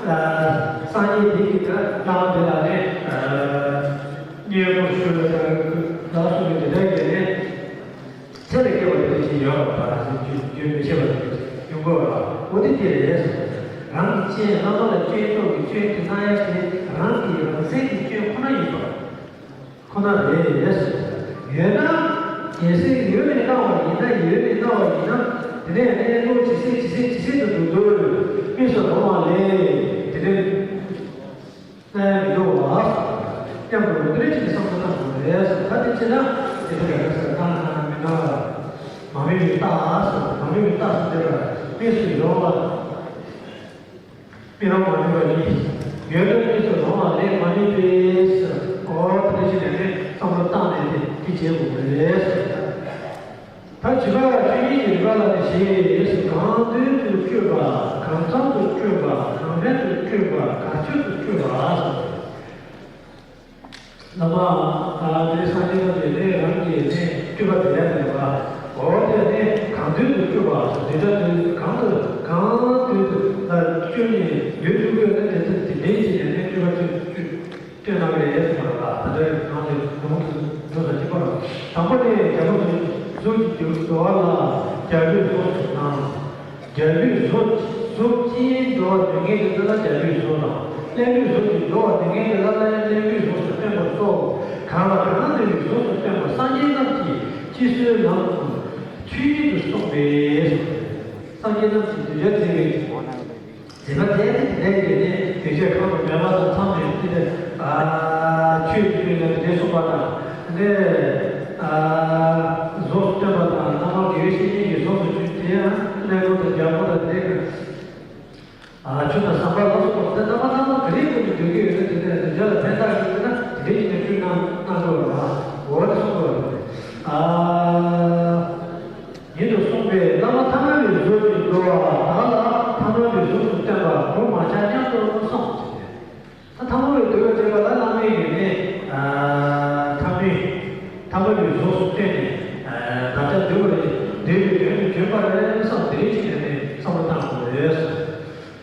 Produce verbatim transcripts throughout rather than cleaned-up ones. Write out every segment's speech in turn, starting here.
སངས་རྒྱས་དེ་གིས་ཀྱང་བླ་མ་དེ་ལ་ནི་མཉེས་པོ་ཞུ་བའི་དང་ལ་སོགས་པའི་དེ་འདྲ་གི་ནི་ཚེ་ལས་སྐྱེ་བ་དེ་འདྲ་ཞིག་ཡོད་པ་རྒྱུན་མི་ཆད་པ་དེ་འདྲ་ཡོང་དགོས་པ་ལ་འོ་དེ་དེ་རེད། རང་གི་སྤྱན་བླ་མ་ལ་སྤྱན་སྟོབས་ཀྱི་སྤྱན་དུ་སྣང་ཡ་དེ་རང་གི་རང་སེམས་ཀྱི་སྤྱན་ཁོ་ན་ཡིན་པ། ཁོ་ན་རེད། ཡོད་ན། གལ་སྲིད་ཡོད་ནས་སྣང་བ་ཡིན་ན་ཡོད་ནས་སྣང་བ་ཡིན་ན། དེ་ནས་གནས་ལུགས་ཇི་སྲིད་ཇི་སྲིད་ཇི་སྲིད་དུ་འདུག་འདུག་དམིགས་སུ་རུང་བ་ལས། དེ་ནས་གནས་མི་འགྱུར་བ། སྙམ་དུ་འདི་རེད་ཅེས་བསམ་བློ་བཏང་དགོས་རེད། ད་དེ་བྱས་ན་དེ་འདྲ་རེད་ཟེར་ད་ན་མི་འདྲ། མ་དམིགས་པའི་རྟགས་ཟེར་མ་དམིགས་པའི་རྟགས་ཟེར་དེ་ལ་དམིགས་སུ་ཡོད་པ། རྨི་ལམ་མ་ནུས་པ་ནི། ཡོད་པའི་དམིགས་སུ་རུང་བ་ལས་མ་ནུས་པས། འོ་དེ་བཞིན་ནས་ནི་བསམ་བློ་བཏང་ནས་ནི་དེ་བྱེད་དགོས་པ་རེད། ད་བྱིས་པ་ཆོས་ཉིད་ཀྱི་རིག་པ་ལ་ནི་ཞེས་གང་དོན་དུ་སྤྱོད་པ་གང་འཚམ་དུ་སྤྱོད་པ་གང་ཕན་དུ་སྤྱོད་པ་གང་སྤྱོད་དུ་སྤྱོད་པ། བླ་མ་དེ་སངས་རྒྱས་ཐམས་ཅད་ནི་རང་གི་ནི་སྤྲུལ་པ་དེ་ཡང་དེ་བ། འོ་དེ་ནི་གང་དོན་དུ་སྤྲུལ་པ་དེ་ལྟར་དུ་གང་དུ་གང་དོན་དུ་ལ་སྤྲུལ་ནས་ཡོད་དུ་དགོས་ན་དེ་ལྟར་དེ་འདྲའི་ཅིག་ནས་ནི་སྤྲུལ་པ་སྤྲུལ་སྤྲུལ་སྤྲུལ་གནང་གི་རེད་ཟེར་བ་ལ་ད་ལྟ་གང་དུ་གང་དུ་འགྲོ་ས་གཅིག་པ། དང་པོ་ནི་རྒྱལ་པོ་གཟུགས་ཀྱི་འདུལ་བ་ལ་རྒྱལ་པོའི་གཟུགས་སུ་སྣང་། རྒྱལ་པོའི་གཟུགས་གཟུགས་ཅན་འགྲོ་བ་དོན་གཉེར་དེ་ལ་རྒྱལ་པོའི་གཟུགས་དང་། བློན་པོའི་གཟུགས་ཀྱིས་འགྲོ་བ་དོན་གཉེར་དེ་ལ་བློན་པོའི་གཟུགས་སུ་སྟོན་པར་གསོལ། གང་ལ་གང་འདུལ་བའི་གཟུགས་སུ་སྟོན་པ་སངས་རྒྱས་རྣམས་ཀྱིས་སྤྱི་གསོལ་ལམ་དུ་ཆོས་ཉིད་དུ་གསུངས་པས། སངས་རྒྱས་རྣམས་ཀྱིས་གདུལ་བྱ་མཛད་པའི་མཛད་པ་དེ་ནི་དེ་འདྲའི་ཡོད་དེ་དེ་ཆོས་ཁམས་སུ་མེད་པ་དང་མཚམས་མེད་དེ་ཆོས་ཀྱི་སྟོན་ནས་དེ་གསུངས་པ་དང་དེ་གཟུགས་སུ་སྟོན་པ་དང་བླ་མ་དགེ་བའི་བཤེས་གཉེན་གྱི་གཟུགས་སུ་བྱོན་དེ་ཡང་གནས་ལུགས་དང་རྒྱལ་པོ་དང་དེ་ཆུ་དང་ཟམ་པ་ལ་སོགས་པ་དེ་རྣམ་པ་སྣ་ཚོགས་དེ་རིགས་ཀུན་ཏུ་འདོད་ཀྱི་ཡོད་ན་དེ་ནས་དེ་ལ་ཕན་བཏགས་ཀྱི་ཡོད་ན་དེ་འདྲའི་ཡིན་ན་སྤྲུལ་གནང་གནང་དགོས་པ་འོ་དེ་གསུངས་དགོས་པ་རེད། ཉིད་དུ་གསུངས་པས་བླ་མ་ཐ་མལ་པའི་གཟུགས་ཀྱིས་འགྲོ་བ་དག་ལ་ཐ་མལ་པའི་གཟུགས་སུ་སྟོན་པ་གོ་མ་ཆག་སྙམ་དུ་བསམ། ཐ་མལ་པའི་འདུལ་བ་བྱེད་པ་ལ་བླ་མའི་ཡོན་ཏན། ཐ་མལ། ཐ་མལ་པའི་གཟུགས་སུ་སྟོན་ནས། བདག་ཅག་འདུལ་བ་འདུལ་བའི་དོན་དུ་བྱོན་པ་རེད་བསམ་དེ་རིགས་ཀྱི་ནས་བསམ་བློ་བཏང་དགོས་རེད།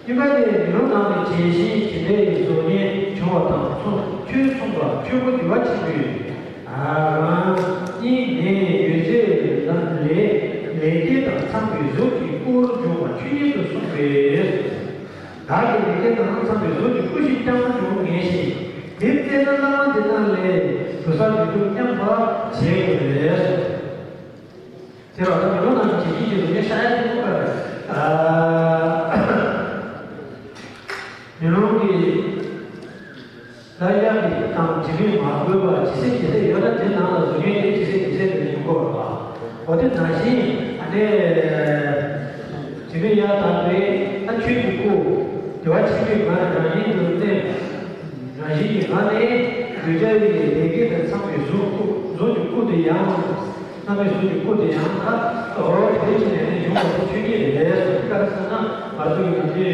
གཉིས་པ་ནི་མེ་ལོང་ནང་ནས་བྱད་བཞིན་གྱི་ལས་ཀྱི་གཟུགས་བརྙན་བྱུང་བ་དང་མཚུངས་ཆོས་མཚུངས་པ་ཆོས་སྐུ་འདུལ་བ་ཆེན་པོའི་རང་སྙིང་ནས་ཡོད་ཅེས་ལ་ལས་ལས་སྐལ་དང་འཚམས་པའི་གཟུགས་ཀྱི་སྐུར་འབྱུང་བ་ཆོས་ཉིད་དུ་གསུངས་པས། བདག་གི་ལས་སྐལ་དང་འཚམས་པའི་གཟུགས་ཀྱི་སྐུ་ཞིག་ཀྱང་འབྱུང་ངེས་ཤིང་། དེ་བཙལ་ན་བླ་མ་འདི་དག་ལས་འགྲོ་ས་མི་འདུག་སྙམ་པ་བྱེད་དགོས་པས། དེ་ར་ད་མི་ལོ་ནང་གི་བྱེད་ཀྱི་ཅེས་སུ་ངས་ཤ་ཡ་དེ་ཀུན་དགའ་རེད། མེ་ལོང་གི་ལ་དབྱར་གྱི་དང་དྲི་མས་མ་གོས་པར་ཇི་སྲིད་ཇི་སྲིད་ཡོད་ན་དེ་ནང་ལ་གཟུགས་བརྙན་དེ་ཇི་སྲིད་ཇི་སྲིད་དུ་ཡོང་དགོས་པ། འོ་དེ་ནང་བཞིན་ཨ་ནི་དྲི་མེད་དབྱར་དང་པོའི་ཨ་ཆོས་ཀྱི་སྐུ་བདེ་བ་ཆེན་པོའི་ངང་རང་བཞིན་དུ་གནས། རང་བཞིན་གྱི་ངང་ནས་གདུལ་བྱ་ཡི་ལས་སྐལ་དང་འཚམས་པའི་གཟུགས་སྐུ་གཟུགས་ཀྱི་སྐུ་དེ་ཡང་། རྣམ་པའི་གཟུགས་ཀྱི་སྐུ་དེ་ཡང་ད་འོ་དེ་ཕྱིན་ནས་ནི་འབྱུང་བ་དེ་ཆོས་ཉིད་རེད་ཟེར་ག་རེ་ཟེར་ན་ང་ཚོ་ཡི་ནང་དེ་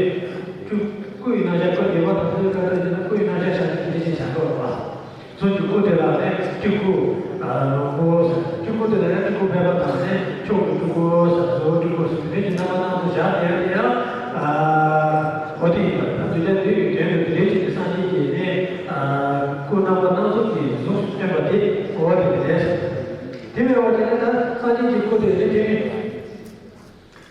བཅུ་སྐུ་ཡི་རྣམ་གཞག་སྐུ་བདེ་བ་དང་ཐུན་ག་རེ་ཟེར་ན་སྐུ་ཡི་རྣམ་གཞག་བྱ་ནས་དེ་བཞིན་བྱ་དགོས་པ། གཟུགས་ཀྱི་སྐུ་དེ་ལ་ནི་སྤྲུལ་སྐུ་ལོངས་སྐུ་ཟེར། སྤྲུལ་སྐུ་དེ་ལ་ནི་སྤྲུལ་སྐུ་ཕལ་པ་དང་ནི་མཆོག་གི་སྤྲུལ་སྐུ་ཟེར། གཟུགས་སྤྲུལ་སྐུ་ཟེར། དེ་ནི་རྣམ་པ་སྣ་ཚོགས་བཞག་དེ་ཡང་དེ་ཡང་འོ་དེ་ཡིན་པ་དང་གདུལ་བྱ་འདུལ་བའི་དོན་དུ་དེ་ལས་ཅིག་གི་སངས་རྒྱས་ཀྱིས་ནི་སྐུ་རྣམ་པ་སྣ་ཚོགས་ཀྱི་གཟུགས་སུ་སྟོན་པ་དེ་འོ་དེ་རེད། དེ་བས་འོ་དེ་ནི་ད་སངས་རྒྱས་ཀྱི་སྐུ་དེ་ནི་དེ་ནི།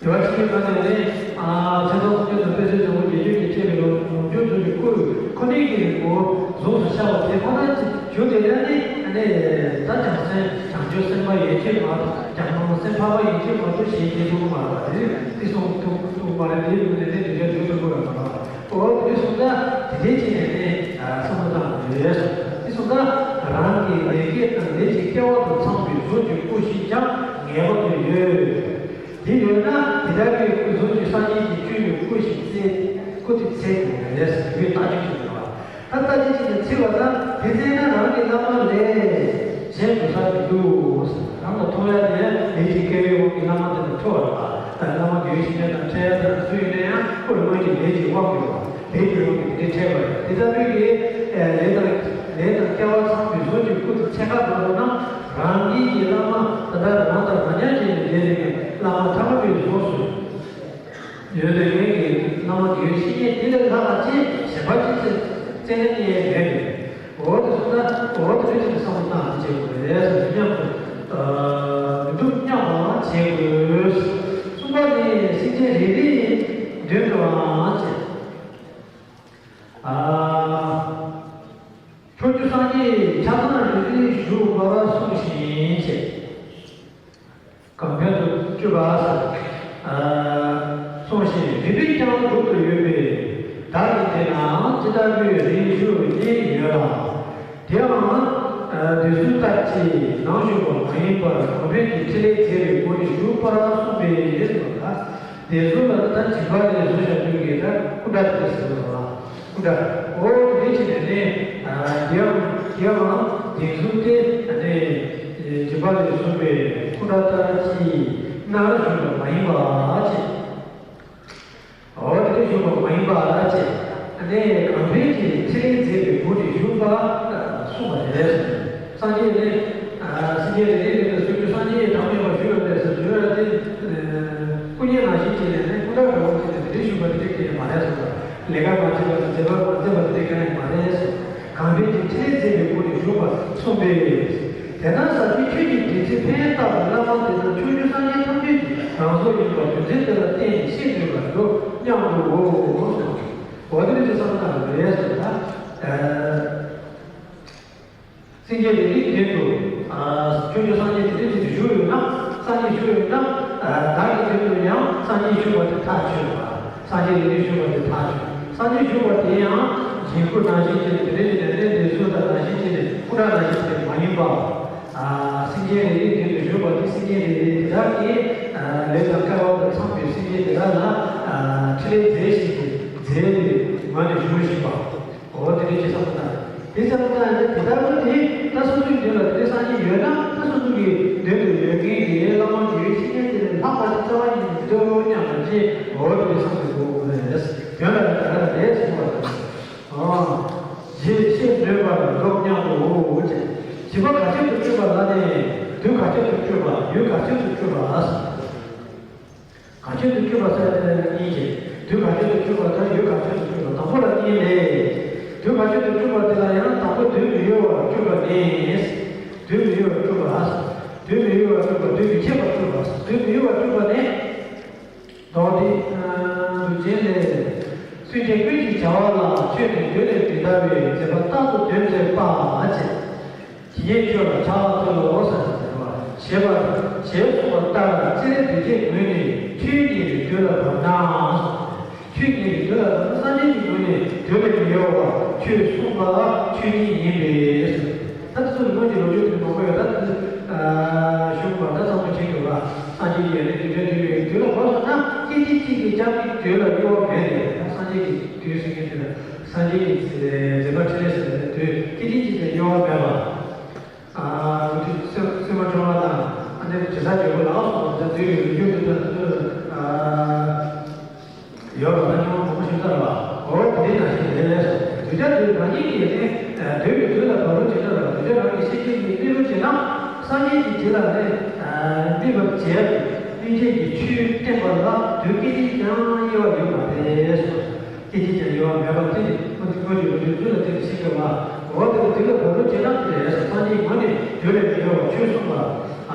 དེ་བ་ཕྱི་མའི་ངང་ནས་ནི། ཨ་མཚན་མཐོང་སངས་རྒྱས་དང་དཔལ་བརྩེགས་འཇམ་པོ་བརྒྱད་ཅུ་གི་ཁྱེད་ཀྱི་ལོ་ལོངས་སྤྱོད་རྫོགས་ཀྱི་སྐུ་ཁོ་ནའི་གི་གཟུགས་སུ་ཤར་བ་དེ་ཁོ་ན་གྱུར་ཏེ་ཡང་ནི་ཨ་ནི་ད་བྱང་སེམས་བྱང་ཆུབ་སེམས་དཔའ་ཡན་ཆད་མ་གཏོགས་བྱང་སྣང་སེམས་འཕགས་པ་ཡན་ཆད་མ་གཏོགས་གཞན་སྐྱེ་ཐུབ་མ་རེད་པ། དེ་དེ་སོང་ཐུབ་ཐུབ་མ་རེད། དེའི་ལུགས་ནས་ནི་དེ་འདྲ་འགྲུབ་ཐུབ་ཀྱི་ཡོད་མ་རེད། འོ་དེ་སོང་ཙང་དེ་འདྲའི་ཅིག་ནས་ནི་བསམ་བློ་བཏང་དགོས་རེད། དེ་སོང་ཙང་རང་གི་ལས་སྐལ་དང་ལས་ཀྱི་སྐལ་བ་དང་འཚམས་པའི་གཟུགས་ཀྱི་སྐུ་ཞིག་ཀྱང་ངེས་པར་དུ་ཡོད། དེ་ཡོད་ན་དེ་ལྟར་གྱི་སྐུ་གཟུགས་ཀྱི་སངས་རྒྱས་ཀྱི་སྤྲུལ་པའི་སྐུ་ཞིག་བཙལ་སྐུ་དེ་འཚོལ་དགོས་རེད་ཟེར་བའི་བརྟག་དཔྱད་ཅིག་ཡོད་པ། ད་བརྟག་དཔྱད་ཅིག་ནས་འཚོལ་བ་དང་དེ་བཙལ་ན་རང་གི་བླ་མ་ལས་གཞན་འགྲོ་ས་མི་འདུག་རང་ལ་མཐོང་ཡ་དེ་ལས་ཀྱི་སྐལ་བའི་དབང་གིས་བླ་མ་དེ་ལ་ཐུག་པ་རེད་པ། ད་བླ་མ་དགེ་བའི་བཤེས་གཉེན་དང་འཕྲད་ཡ་དང་སུ་ཡིན་ན་ཡང་ཁོ་རང་གི་ལས་ཀྱི་དབང་གིས་རེད་པ། ལས་ཀྱི་དབང་གིས་དེ་འདྲའི་འཕྲད་པ་རེད། དེ་ལྟ་བུའི་གི་ལས་དང་ལས་དང་སྐལ་བ་ཚང་བའི་གཟུགས་ཀྱི་སྐུ་དེ་འཚོལ་ག་འགྲོ་དགོས་ན་རང་ཉིད་ཀྱི་བླ་མ་ད་ལྟ་རང་དང་རང་ཉིད་ཀྱི་ལས་ཀྱི་བླ་མ་ཐ་མལ་པའི་གཟུགས་སུ་ཡོད་པའི་ངེད་ཀྱི་བླ་མ་དགེ་བའི་བཤེས་གཉེན་དེ་ལས་ལྷག་པ་ཅིག་ འོ་དེ་འདྲ་ཞིག་བསམ་བློ་བཏང་ནས་བྱེད་དགོས་རེད་ཟེར། མཉམ་དུ་མི་འགྲུབ་སྙམ་པ་བྱེད་དགོས། གསུམ་པ་ནི་སེམས་ཅན་རེ་རེའི་མདུན་དུའང་བྱེད། ཕྱོགས་བཅུ་སངས་རྒྱས་ཆ་ཚང་རེ་རེ་བཞུགས་པར་གསུངས་ཤིང་བྱས། གང་ཕན་དུ་སྤྱོད་པ་ཟེར། གསུངས་ཤིང་རིགས་པས་ཀྱང་སྒྲུབ་ཏུ་ཡོད་པས། བདག་གིས་དེ་ན་ཇི་ལྟ་བུའི་རིགས་ཞུ་བར་བསྙད་ཡོད་ལ། དེའང་དེ་ཚོ་ལྟར་གྱི་ནང་ཞུགས་པ་མ་ཡིན་པར་གང་ཕན་གྱི་ཕྲིན་ལས་མཛད་པའི་སྒོ་ནས་ཞུགས་པར་གསུངས་པས་ཟེར་བ་ལ། དེ་ཚོ་ལ་ད་བྱིས་པ་ལས་བཟོ་བྱ་དུས་ཀྱི་ད་སྐུ་འདྲ་དེ་ཟེར་བ་ལ། སྐུ་འདྲ། འོ་དེ་བྱས་ནས་ནི། དེའང་དེའང་དེ་ཚོ་སྟེ་ནི། བྱིས་པ་ལས་བཟོ་བའི་སྐུ་འདྲ་ལྟར་གྱི་ནང་ཞུགས་པ་མ་ཡིན་པ་བྱས། འོ་དེ་ཞུགས་པ་མ་ཡིན་པ་བྱས། ནི་གང་ཕན་གྱི་ཕྲིན་ལས་མཛད་པའི་སྒོ་ནས་ཞུགས་པ་གསུངས་པ་རེད། སངས་རྒྱས་ནི། སེམས་ཅན་རེ་རེ་ལ་སོ་སོའི་སངས་རྒྱས་གྲངས་མེད་པ་བཞུགས་ཡོད་པས་ཟེར་བརྗོད་ཡ་དེ། སྐུ་བརྙན་ནང་བཞིན་བྱས་ནས་ནི་སྐུ་འདྲ་འདྲ་བོ་བྱས་ནས་དེ་འདྲའི་བཞུགས་པ་དེ་འདྲའི་སྐད་ཆ་མ་རེད་ཟེར་བ། ལས་ཀ་མ་བྱས་པ་དང་མཛད་པ་མ་མཛད་པ་དེ་འདྲའི་སྐད་ཆ་མ་རེད་ཟེར། གང་ཕན་གྱི་ཕྲིན་ལས་མཛད་པའི་སྒོ་ནས་བཞུགས་པ་གསུངས་པས། དེ་ན་ཟབ་ཅིང་ཆོས་ཀྱི་བདུད་རྩི་ཕན་བཏགས་པའི་བླ་མ་དེ་དང་ཕྱོགས་བཅུའི་སངས་རྒྱས་ཐམས་ཅད་ཀྱི་རང་གཟུགས་ཡིན་པ་རྒྱུ་མཚན་དེ་ལ་བརྟེན་ནས་ཤེས་ནུས་པར་འགྱུར་སྙམ་དུའོ། འོ་དེ་འདྲ་ཅིག་བསམ་བཏང་རེད་ཟེར་ད། སེམས་ཅན་རེ་རེའི་མདུན་དུ། ཕྱོགས་བཅུའི་སངས་རྒྱས་དེ་འདྲ་ཅིག་བཞུགས་ཡོད་ན། སངས་རྒྱས་བཞུགས་ཡོད་ན། བདག་གི་མདུན་དུ་ཡང་སངས་རྒྱས་བཞུགས་པ་དེ་ཐག་ཆོད་པ། སངས་རྒྱས་རེ་རེ་བཞུགས་པ་དེ་ཐག་ཆོད། སངས་རྒྱས་བཞུགས་པ་དེ་ཡང་འཇིགས་སྐུལ་ནང་བཞིན་བྱས་ནས་དེ་འདྲ་ཅིག་ནས་གནས་འདིར་གསོལ་དང་ནང་བཞིན་བྱས་ནས་སྐུ་འདྲ་ནང་བཞིན་དེ་མ་ཡིན་པ། སེམས་ཅན་རེ་རེའི་མདུན་དུ་བཞུགས་པ་དེ་སེམས་ཅན་རེ་རེ་དེ་དག་གི་ལས་དང་སྐལ་བ་དང་འཚམས་པའི་སེམས་ཅན་དེ་དག་ལ་ཕྲིན་ལས་མཛད་བཞིན་དུ་མཛད་པའི་ངང་ནས་བཞུགས་བཞིན་པ། འོ་དེ་འདྲའི་ཅིག་བསམ་བློ་བཏང་། དེ་བསམ་བློ་བཏང་ཡང་དེ་ལྟ་བུ་དེ་ད་སོ་སོའི་མདུན་ལ་དེ་སངས་རྒྱས་ཡོད་ན། ད་སོ་སོ་གི་མདུན་དུ་ཡོད་མཁན་གྱི་བླ་མ་དགེ་བའི་བཤེས་གཉེན་དེ་ལས་ལྷག་པ་དེ་རྩ་བ་ཉིད་ནས་མི་འདུག་སྙམ་པ་ཅིག་འོ་དེ་བསམ་དགོས་དགོས་རེད། དོན་ལ་ད་ག་རེ་རེད་གསུངས་པ་དང་། ཨ། རྗེས་ཤེས་ནུས་པར་འགྱུར་སྙམ་དུའོ། བྱས། བྱིས་པ་གར་བྱེད་དུ་སྤྲུལ་པ་ལ་ནི། དུས་གར་བྱེད་དུ་སྤྲུལ་པ། ཡུལ་གར་བྱེད་དུ་སྤྲུལ་པ་ལ། གར་བྱེད་དུ་སྤྲུལ་པ་ཟེར་ནས་གཉིས་བྱས། དུས་གར་བྱེད་དུ་སྤྲུལ་པ་དང་ཡུལ་གར་བྱེད་དུ་སྤྲུལ་པ། དང་པོ་ལ་གཉིས་ལས། དུས་གར་བྱེད་དུ་སྤྲུལ་པ་དེ་ལ་ཡང་དང་པོ་དུས་མི་ཡོལ་བར་སྤྲུལ་པ་ནི། དུས་མི་ཡོལ་བར་སྤྲུལ་པ། དུས་མི་ཡོལ་བར་སྤྲུལ་པ། དུས་མི་འཆད་པར་སྤྲུལ་པ། དུས་མི་ཡོལ་བར་སྤྲུལ་པ་ནི། མདོ་སྡེ། འདུལ་བྱེད་ལས། སུས་དེ་ཀུན་གྱི་བྱ་བ་ལ་ཆོས་ནི་དུས་ལས་མི་འདའ་བའི་མཛད་པ་རྟག་ཏུ་དོན་མཛད་པ་བྱས། ཇི་སྙེད་ཆོས་ལ་ཕྱག་འཚལ་ལོ་ཟེར་ཟེར་བ། ཞེས་པ་ཞེས་གསུངས་པ་ལྟར་སྤྱིར་འདུལ་བྱེད་ངོས་ནས་ཆོས་ཉིད་ཀྱི་དུས་ལ་བབ་ན། ཆོས་ཉིད་ཀྱི་དུས་ལ་བབ་ན་སངས་རྒྱས་ཀྱི་ངོས་ནས་དུས་ལས་མི་ཡོལ་བར་ཆོས་གསུངས་པ་ཆོས་ཉིད་ཡིན་པས། ད་དེ་ཚོ་ལ་སྔོན་གྱི་ལོ་རྒྱུས་དེ་མང་པོ་ཡོད། ད་དེ་ཚོ་ཞུ་བ་ད་ཚང་མ་མཁྱེན་འདུག་ག་སངས་རྒྱས་ཀྱི་ཡ་ལན་དུས་འདྲ་དུས་ཀྱི་དུས་ལ་བབས་སོང་ན་སྐད་ཅིག་གཅིག་གིས་ཀྱང་དུས་ལ་གཡོ་བ་མེད་དེ། ད་སངས་རྒྱས་ཀྱི་དུས་ཟེར་མཁན་དེ་ལ་སངས་རྒྱས་ཀྱི་མཛད་པ་འཕྲིན་ལས་ཟེར་བའི་དུས་སྐད་ཅིག་གཅིག་ཀྱང་གཡོ་བ་མེད་པ། ཨ་ནི་སེམས་སེམས་མ་ཁྲོ་བ་དང་ཨ་ནི་དྲི་ཟ་འགྱོད་པ་ལ་སོགས་པ་ད་དུས་ཀྱི་ལོ་རྒྱུས་དེ་ད་དུས་ལ། ཡོད་པ་ན་ཉོན་མོངས་པ་ཞིག་ལྟར་བ། འོ་དེ་ནང་བཞིན་རེད་ལས་སོ། དུས་ཀྱང་དུས་རང་ཉིད་ཀྱིས་ནི། དུས་ཀྱི་དུས་ལ་བབ་རུང་བྱེད་ན་ར། དུས་ཀྱང་རང་གི་ཤེས་བྱེད་ཀྱིས་དམིགས་རུང་བྱེད་ན། སངས་རྒྱས་ཀྱི་དེ་ལ་ནི། དམིགས་པར་བྱས་ཏེ་སྨིན་བྱེད་ཀྱི་ཆོས་བསྟན་པ་ལ་དུས་སྐད་ཅིག་ཀྱང་དབྱེ་བ་ཡོད་མ་རེད་སོ། སྐད་ཅིག་ཀྱང་དབྱེ་བ་མེད་པ་དེ་ནི་སྔོན་གྱི་ལོ་རྒྱུས་ཚུལ་ལ་བརྟེན་ཏེ་ཤེས་དགོས་པ། འོ་དེ་ལ་དུས་ལ་བབ་རུང་བྱེད་ན་དེ་རེད་སོ། སངས་རྒྱས་ངོས་ནས་དུས་ལས་མི་གཡོ་བ་ཆོས་གསུངས་པ།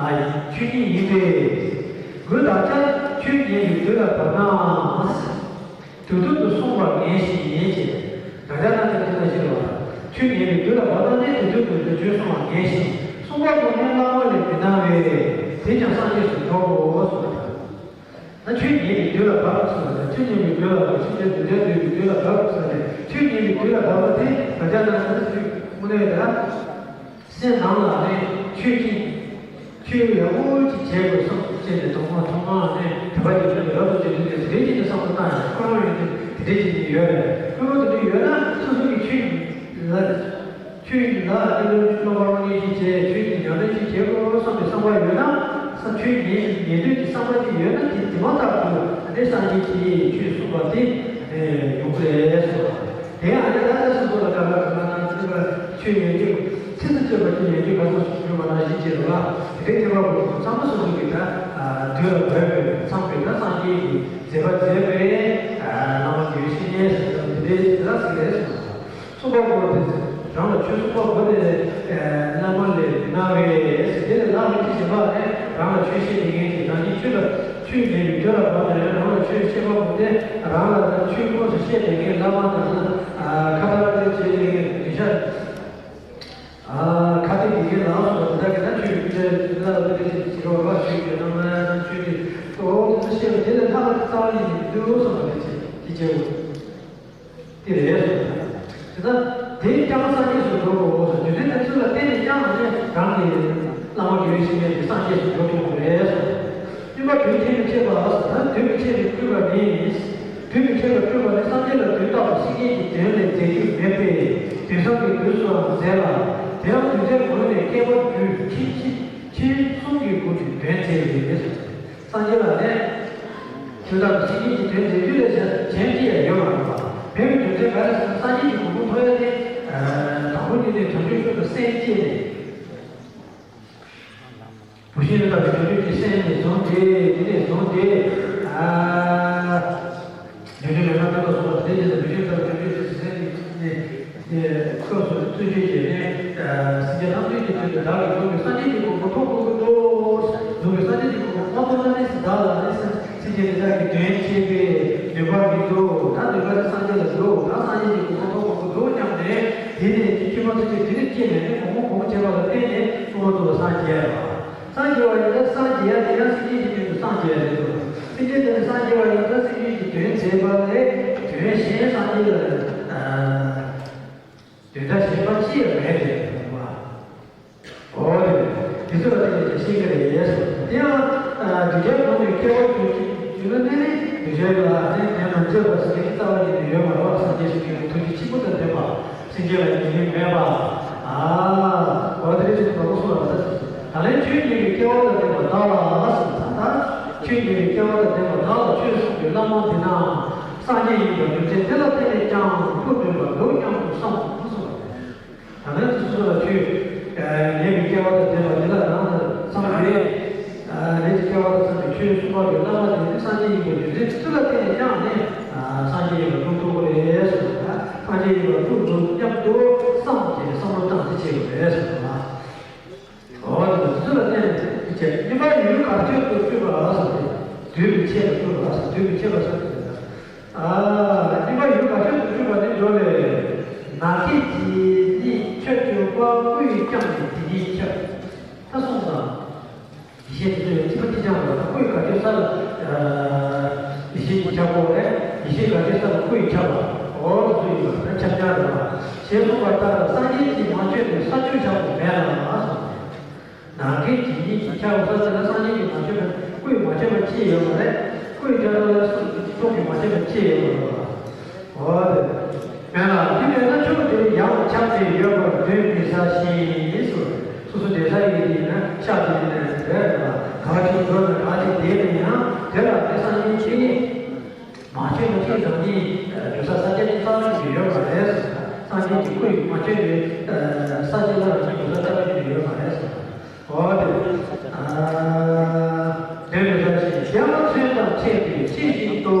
ཆོས་ཉིད་ཡིན་པས། དགོས་དག་ཅན་ཆོས་ཉིད་ཀྱི་དུས་ལ་བབ་ན། དུས་གཏན་དུ་གསུངས་པར་ངེས་ཤིང་ཡིན་ཅེས། བདག་ཅག་རྣམས་ཀྱི་དུས་ལ་ཤེས་པ། ཆོས་ཉིད་ཀྱི་དུས་ལ་བབ་ན་ནི་དུས་གཏན་དུ་དུས་ཆོས་གསུངས་པར་ངེས་ཤིང་གསུངས་པ་པོ་ནི་བླ་མ་ལས་མི་འདའ་བས། དེས་ཀྱང་སངས་རྒྱས་སུ་འགྲོའོ་གསུངས་པ་དང་། ན་ཆོས་ཉིད་ཀྱི་དུས་ལ་བབ་གསུངས་པ་དང་། ཆོས་ཉིད་ཀྱི་དུས་ལ་བབ་ཆོས་ཉིད་དུས་ཀྱང་དུས་ཀྱི་དུས་ལ་བབ་གསུངས་པ་དང་། ཆོས་ཉིད་ཀྱི་དུས་ལ་བབ་པ་དེ་བདག་ཅག་རྣམས་ཀྱི་དུས་དངོས་གནས་དང་། སེམས་ནང་ལ་ནི་ཆོས་ཀྱི་ཆོས་ཡག་པོ་ཅིག་བྱེད་དགོས་བསམ་བྱས་ནས་དང་པོ་ཐོག་མར་ནི་དད་པ་ཅིག་བྱས་ནས་རབ་ཏུ་བྱེད་དུས་དེ་དེ་འདྲའི་ཅིག་ཏུ་བསམ་བློ་བཏང་ཡང་ཁོ་རང་ཡོད་དུས་དེ་འདྲའི་ཅིག་ཡོད་རེད། ཁོ་རང་དེ་འདྲ་ཡོད་ན་སོ་སོ་གི་ཆོས་ལ་ཆོས་ལ་ཨ་ནི་བློ་སློབ་པ་དངོས་གཞི་བྱས་ཆོས་ཀྱི་ཉམས་ལེན་ཅིག་བྱེད་དགོས་བསམ་པའི་བསམ་པ་ཡོད་ན་ས་ཆོས་ཉན་ཉན་འདོད་ཀྱི་བསམ་པ་ཅིག་ཡོད་ན་དེ་དེ་མ་ཐག་ཏུ་ཨ་ནི་སངས་རྒྱས་ཀྱིས་ཆོས་གསུངས་པ་དེ་ཡོང་གི་རེད་གསུངས་པ། དེ་ཡང་ཨ་ནི་ད་ལྟ་སོ་སོ་ལ་དགའ་བ་དགའ་བ་དང་ཚིག་པ་ཆོས་ཉན་རྒྱུ་ཚིག་ཏུ་བཅད་པ་ཆོས་ཉན་རྒྱུ་ག་ཚོད་ཞུས་པ་ནང་བཞིན་བྱས་རེད་བ། དེ་འདྲའི་ཐེག་པ་པོ་ཚང་མ་སོ་སོ་གི་ད་དུས་ལ་བབ་པའི་ཚང་པའི་ད་སངས་རྒྱས་ཀྱི་མཛད་པ་མཛད་པའི་བླ་མ་དགེ་བའི་བཤེས་གཉེན་ཟེར་ན་དེ་འདྲའི་ཟེར་ན་ཟེར་རེད་གསུངས་པ། གསུངས་པ་པོ་དེ། རང་ལ་ཆོས་གསུངས་པ་དགོས་ཏེ། བླ་མ་ལས་མི་སྣང་བས། དེ་ལས་ལྷག་པའི་ཆོས་གཞན་པ་ནི་རང་ལ་ཆོས་བཤད་མཁན་གྱི་རང་ཉིད་ཆོས་ལ་ཆོས་མེད་པའི་རྒྱུ་ལ་བབས་ནས་རང་ལ་ཆོས་བཤད་པ་དགོས་ཏེ། རང་ལ་ཆོས་དངོས་སུ་བཤད་པའི་བླ་མ་དང་ཁ་ཏ་བ་ཏི་བྱེད་པའི་གདུལ་བྱ། ཁ་ཏ་དགེ་རྒན་ལགས་སོགས་དེ་དག་གིས་ན་ཆོས་ཀྱི་ལ་ལ་ཆོས་ཀྱི་རོ་ལ་ཆོས་ཀྱི་རྣམ་ལ་ཆོས་ཀྱི་ཨོ་དེ་ཚོ་བཤད་པ་དེ་ལས་ལྷག་པ་རྩ་བ་ཉིད་ནས་མི་འདུག་བསམ་པ་དེ་བྱེད་དེ་བྱེད་དགོས། དེ་རེད་སོ། དེ་ལྟར་དེ་ཀྱང་སངས་རྒྱས་སུ་འགྲོ་དགོས་སོ། རྒྱུ་མཚན་དེ་ཚོ་ལ་བརྟེན་ནས་ཀྱང་ནི་རང་གི་བླ་མ་དགེ་བའི་བཤེས་གཉེན་དེ་སངས་རྒྱས་སུ་འགྲོ་ཐུབ་པ་རེད་སོ། སྟོན་པ་དུས་མཐའི་མི་ཕྱེད་པ་ལ་སོ། ད་དུས་མི་ཕྱེད་པའི་སྤྲུལ་པ་ནི། དུས་མི་ཕྱེད་པའི་སྤྲུལ་པ་ནི་སངས་རྒྱས་ལ་དུས་རྟག་ཏུ་བཤེས་གཉེན་གྱི་དོན་ལས་མཛད་རྒྱུ་མེད་པས། དུས་གསུམ་གྱི་དུས་སུའང་མཛད་ལ། དེའང་དུས་མཐའི་སྒོ་ནས་བསྐལ་པར་དུས་ཕྱིན་ཕྱིན་ཕྱིན་གསུམ་གྱི་སྒོ་ནས་དོན་མཛད་པས་སོ། སངས་རྒྱས་ལ་ནི། དུས་རྟག་ཏུ་བཤེས་གཉེན་གྱི་དོན་མཛད་རྒྱུ་ལས་གཞན་གཞན་ཅི་ཡང་ཡོད་མ་རེད་པ། དེ་ཡི་རྒྱུ་མཚན་ག་རེ་ཟེར་ན། སངས་རྒྱས་ཀྱི་གོ་འཕང་ཐོབ་ཡ་དེ། དང་པོ་ཉིད་ནས་བྱང་ཆུབ་མཆོག་ཏུ་སེམས་བསྐྱེད་ནས། བུད་ཤིང་ལྟ་བུའི་བྱང་ཆུབ་ཀྱི་སེམས་ནས་བཟུང་སྟེ། དེ་ནས་བཟུང་སྟེ། ཨ། ཉོན་མོངས་ལས་ངན་སྤངས་ལ་སོགས་པ་དེ་བཞིན་དུ་བུད་ཤིང་ལྟ་བུའི་བྱང་ཆུབ་ཀྱི་སེམས་ནས། དེ་སྐབས་སུ་བརྩོན་འགྲུས་བྱས་ནས། སེམས་ཅན་ཐམས་ཅད་ཀྱི་དོན་དུ་བདག་གིས་བཟུང་བའི་སངས་རྒྱས་ཀྱི་གོ་འཕང་ཐོབ་དགོས་ཀྱི་འདུག་བཟུང་བའི་སངས་རྒྱས་ཀྱི་གོ་འཕང་མ་ཐོབ་ན་ནི་བདག་ལ་ནི་སེམས་ཅན་དེ་དག་གི་དོན་བྱེད་པའི་ནུས་པ་མི་འདུག་ད་ནུས་པ་དེ་སངས་རྒྱས་ལ་འདུག་ད་སངས་རྒྱས་ཀྱི་གོ་འཕང་ཐོབ་དགོས་ཀྱི་འདུག་སྙམ་ནས། དེ་ནས་ཀྱི་ཁྱད་པར་ཚུལ་ཁྲིམས་དེ་ནས་སྐྱེས་ནས་ནི་གོང་མ་གོང་མ་བྱས་པ་ལ་བརྟེན་ནས་གསུང་བ་དུ་ལ་སངས་རྒྱས་པ། སངས་རྒྱས་པ་ཡིན་ན་སངས་རྒྱས་ཡ་དེ་ཡང་སེམས་ཅན་གྱི་དོན་དུ་སངས་རྒྱས་པ་རེད་དོ། སེམས་ཅན་དེ་ནི་སངས་རྒྱས་པ་ཡིན་ན་སེམས་ཅན་གྱི་དོན་བྱེད་པ་ལས་དོན་གཞན་སངས་རྒྱས་ལ། དོན་དག་གཞན་པ་ཅི་ཡང་མེད་དེ་རེད་བ། འོ་དེ་དེ་ཚོ་ལ་བརྟེན་ནས་ཤེས་ཀྱི་རེད། དེ་ཡང་གདུལ་བྱའི་ངོ་ནས་སྐྱེ་བ་བྱུང་ཞིང་བྱུང་ན་ནི་གདུལ་བྱའི་ལ་ནི་དོན་དམ་བརྗོད་པ་ཟེར་མཁན་རྩ་བ་ཉིད་ནས་ཡོད་མ་རེད་བ། སངས་རྒྱས་ཞིག་གི་ཐུགས་རྗེ་ཆེན་པོ་དང་ལྡན་པ། སེམས་ཅན་ལ་ཉེས་དམིགས་མེད་པ། ཨ། འོ་དེ་རེད་ཅེས་དྲང་པོ་གསུངས་པ་རེད། ད་ལན་ཆོས་ཉན་པའི་སྐལ་བ་དང་ལྡན་པ་བདག་ལ་ཟེར། ད་ལྟ་ཆོས་ཉན་པའི་སྐལ་བ་དང་ལྡན་པ་བདག་ལ་ཆོས་གསུངས་པའི་བླ་མ་འདི་ན་སངས་རྒྱས་ཡིན་པའི་རྒྱུ་མཚན་དེ་ལ་བརྟེན་ནས་ཀྱང་ཐུགས་འདུན་པ་འདུག་སྙམ་དུ་བསམ་གསུངས་པ་རེད། ད་ལན་དུ་སོ་སོ་ལ་ཆོས་ཉན་པའི་སྐལ་བ་དང་ལྡན་པ་འདི་ལ་རང་དང་འཚམས་པའི། ལས་ཀྱི་སྐལ་བ་དང་འཚམས་པའི་ཆོས་གསུངས་པ་བའི་བླ་མ་དེ་ནི་སངས་རྒྱས་ཡིན་པའི་རྒྱུ་མཚན་དེ་ལ་བརྟེན་ནས་ཀྱང་ནི་སངས་རྒྱས་ཡིན་པར་ཐུགས་ཐུགས་རེད་ཟེར། སངས་རྒྱས་ཡིན་པར་ཐུགས་འདུག་སྙམ་དུ་བསམ་སྟེ་བསམ་བློ་བཏང་སྟེ་བྱེད་དགོས་རེད་ཟེར་བ། འོ་དེ་ཚོ་ལ་བརྟེན་ནས་ཀྱི་བྱས་ཉི་མ་ཡུལ་ག་ཆོད་དུ་སྤྲུལ་པ་ལ་སོགས་ཏེ། དུས་མི་ཕྱེད་པར་སྤྲུལ་པ་ལ་སོགས། དུས་མི་ཕྱེད་པར་སོགས་ཏེ། ཨ། ཉི་མ་ཡུལ་ག་ཆོད་དུ་སྤྲུལ་པ་ནི་འགྲོ་བའི་ནགས་ཀྱི་ཉི་ཁྱབ་ཀྱི་པ་ཀུ་ཡི་ཀྱང་ནི་དེ་ཉིད་ཁྱབ། ད་སོང་ཙང་། ཡེ་ཤེས་དེ་ཚོ་ཡང་ཅི་མ་ཅི་ཆགས་པ་ལ་ཀུ་ཡི་ག་ཆོད་ས་ལ། ཡེ་ཤེས་ཀྱི་ཁྱབ་པོ་རེད། ཡེ་ཤེས་ག་ཆོད་ས་ལ་ཀུ་ཡི་ཁྱབ་པ། འོ་དེ་ཚོ་ཡིན་པ་ད་ཁྱབ་ཆགས་རེད་པ། ཞེས་གསུངས་པ་ལྟར་སངས་རྒྱས་ཀྱིས་མ་ཆོད་པའི་ས་ཆོད་བཞག་པ་མེད་ལ། ནམ་མཁའི་དེ་ཉིད་ཀྱི་ཁྱབ་པ་ཟེར་ན་སངས་རྒྱས་ཀྱིས་མ་ཆོད་པ་སྐུ་ཡིས་མ་ཆོད་པ་ཅི་ཡོད་མ་རེད། སྐུ་ཡི་ཁྱབ་པ་ལ་སོགས་ཀྱིས་མ་ཆོད་པ་ཅི་ཡོད་མ་རེད། འོ་དེ། མེད་ལ་དེ་མེད་ན་ཕྱོགས་དེར་ཡང་ཁྱབ་སྟེ་ཡོད་པར་གདོན་མི་ཟ་ཞིང་ཟེར། སོ་སོ་བསྡད་ས་ཡི་དེ་ཡིན་ན་ཤག་དེ་ཡིན་ན་རེད་ལ། ག་ཅིག་འགྲོ་ན་ག་ཅིག་བསྡད་ན་ཡང་དེ་ལ་དེ་སངས་རྒྱས་ཀྱིས། མ་ཆོད་པ་ཅིག་རང་ཉིད་འདུག་ས་ས་ཆ་ཅིག་རྩ་བ་ཉིད་ནས་ཡོད་མ་རེད། སངས་རྒྱས་ཀྱི་སྐུ་ཡིས་མ་ཆོད་པའི་ས་ཆ་ལ་རང་ཉིད་འདུག་ས་རྩ་བ་ཉིད་ནས་ཡོད་མ་རེད། འོ་དེ། དེ་ནི་ལྟ་ཞིང་དེ་ལ་མཚོན་དང་ཕྱད་པས་ཆེས་ཤིན་ཏུ།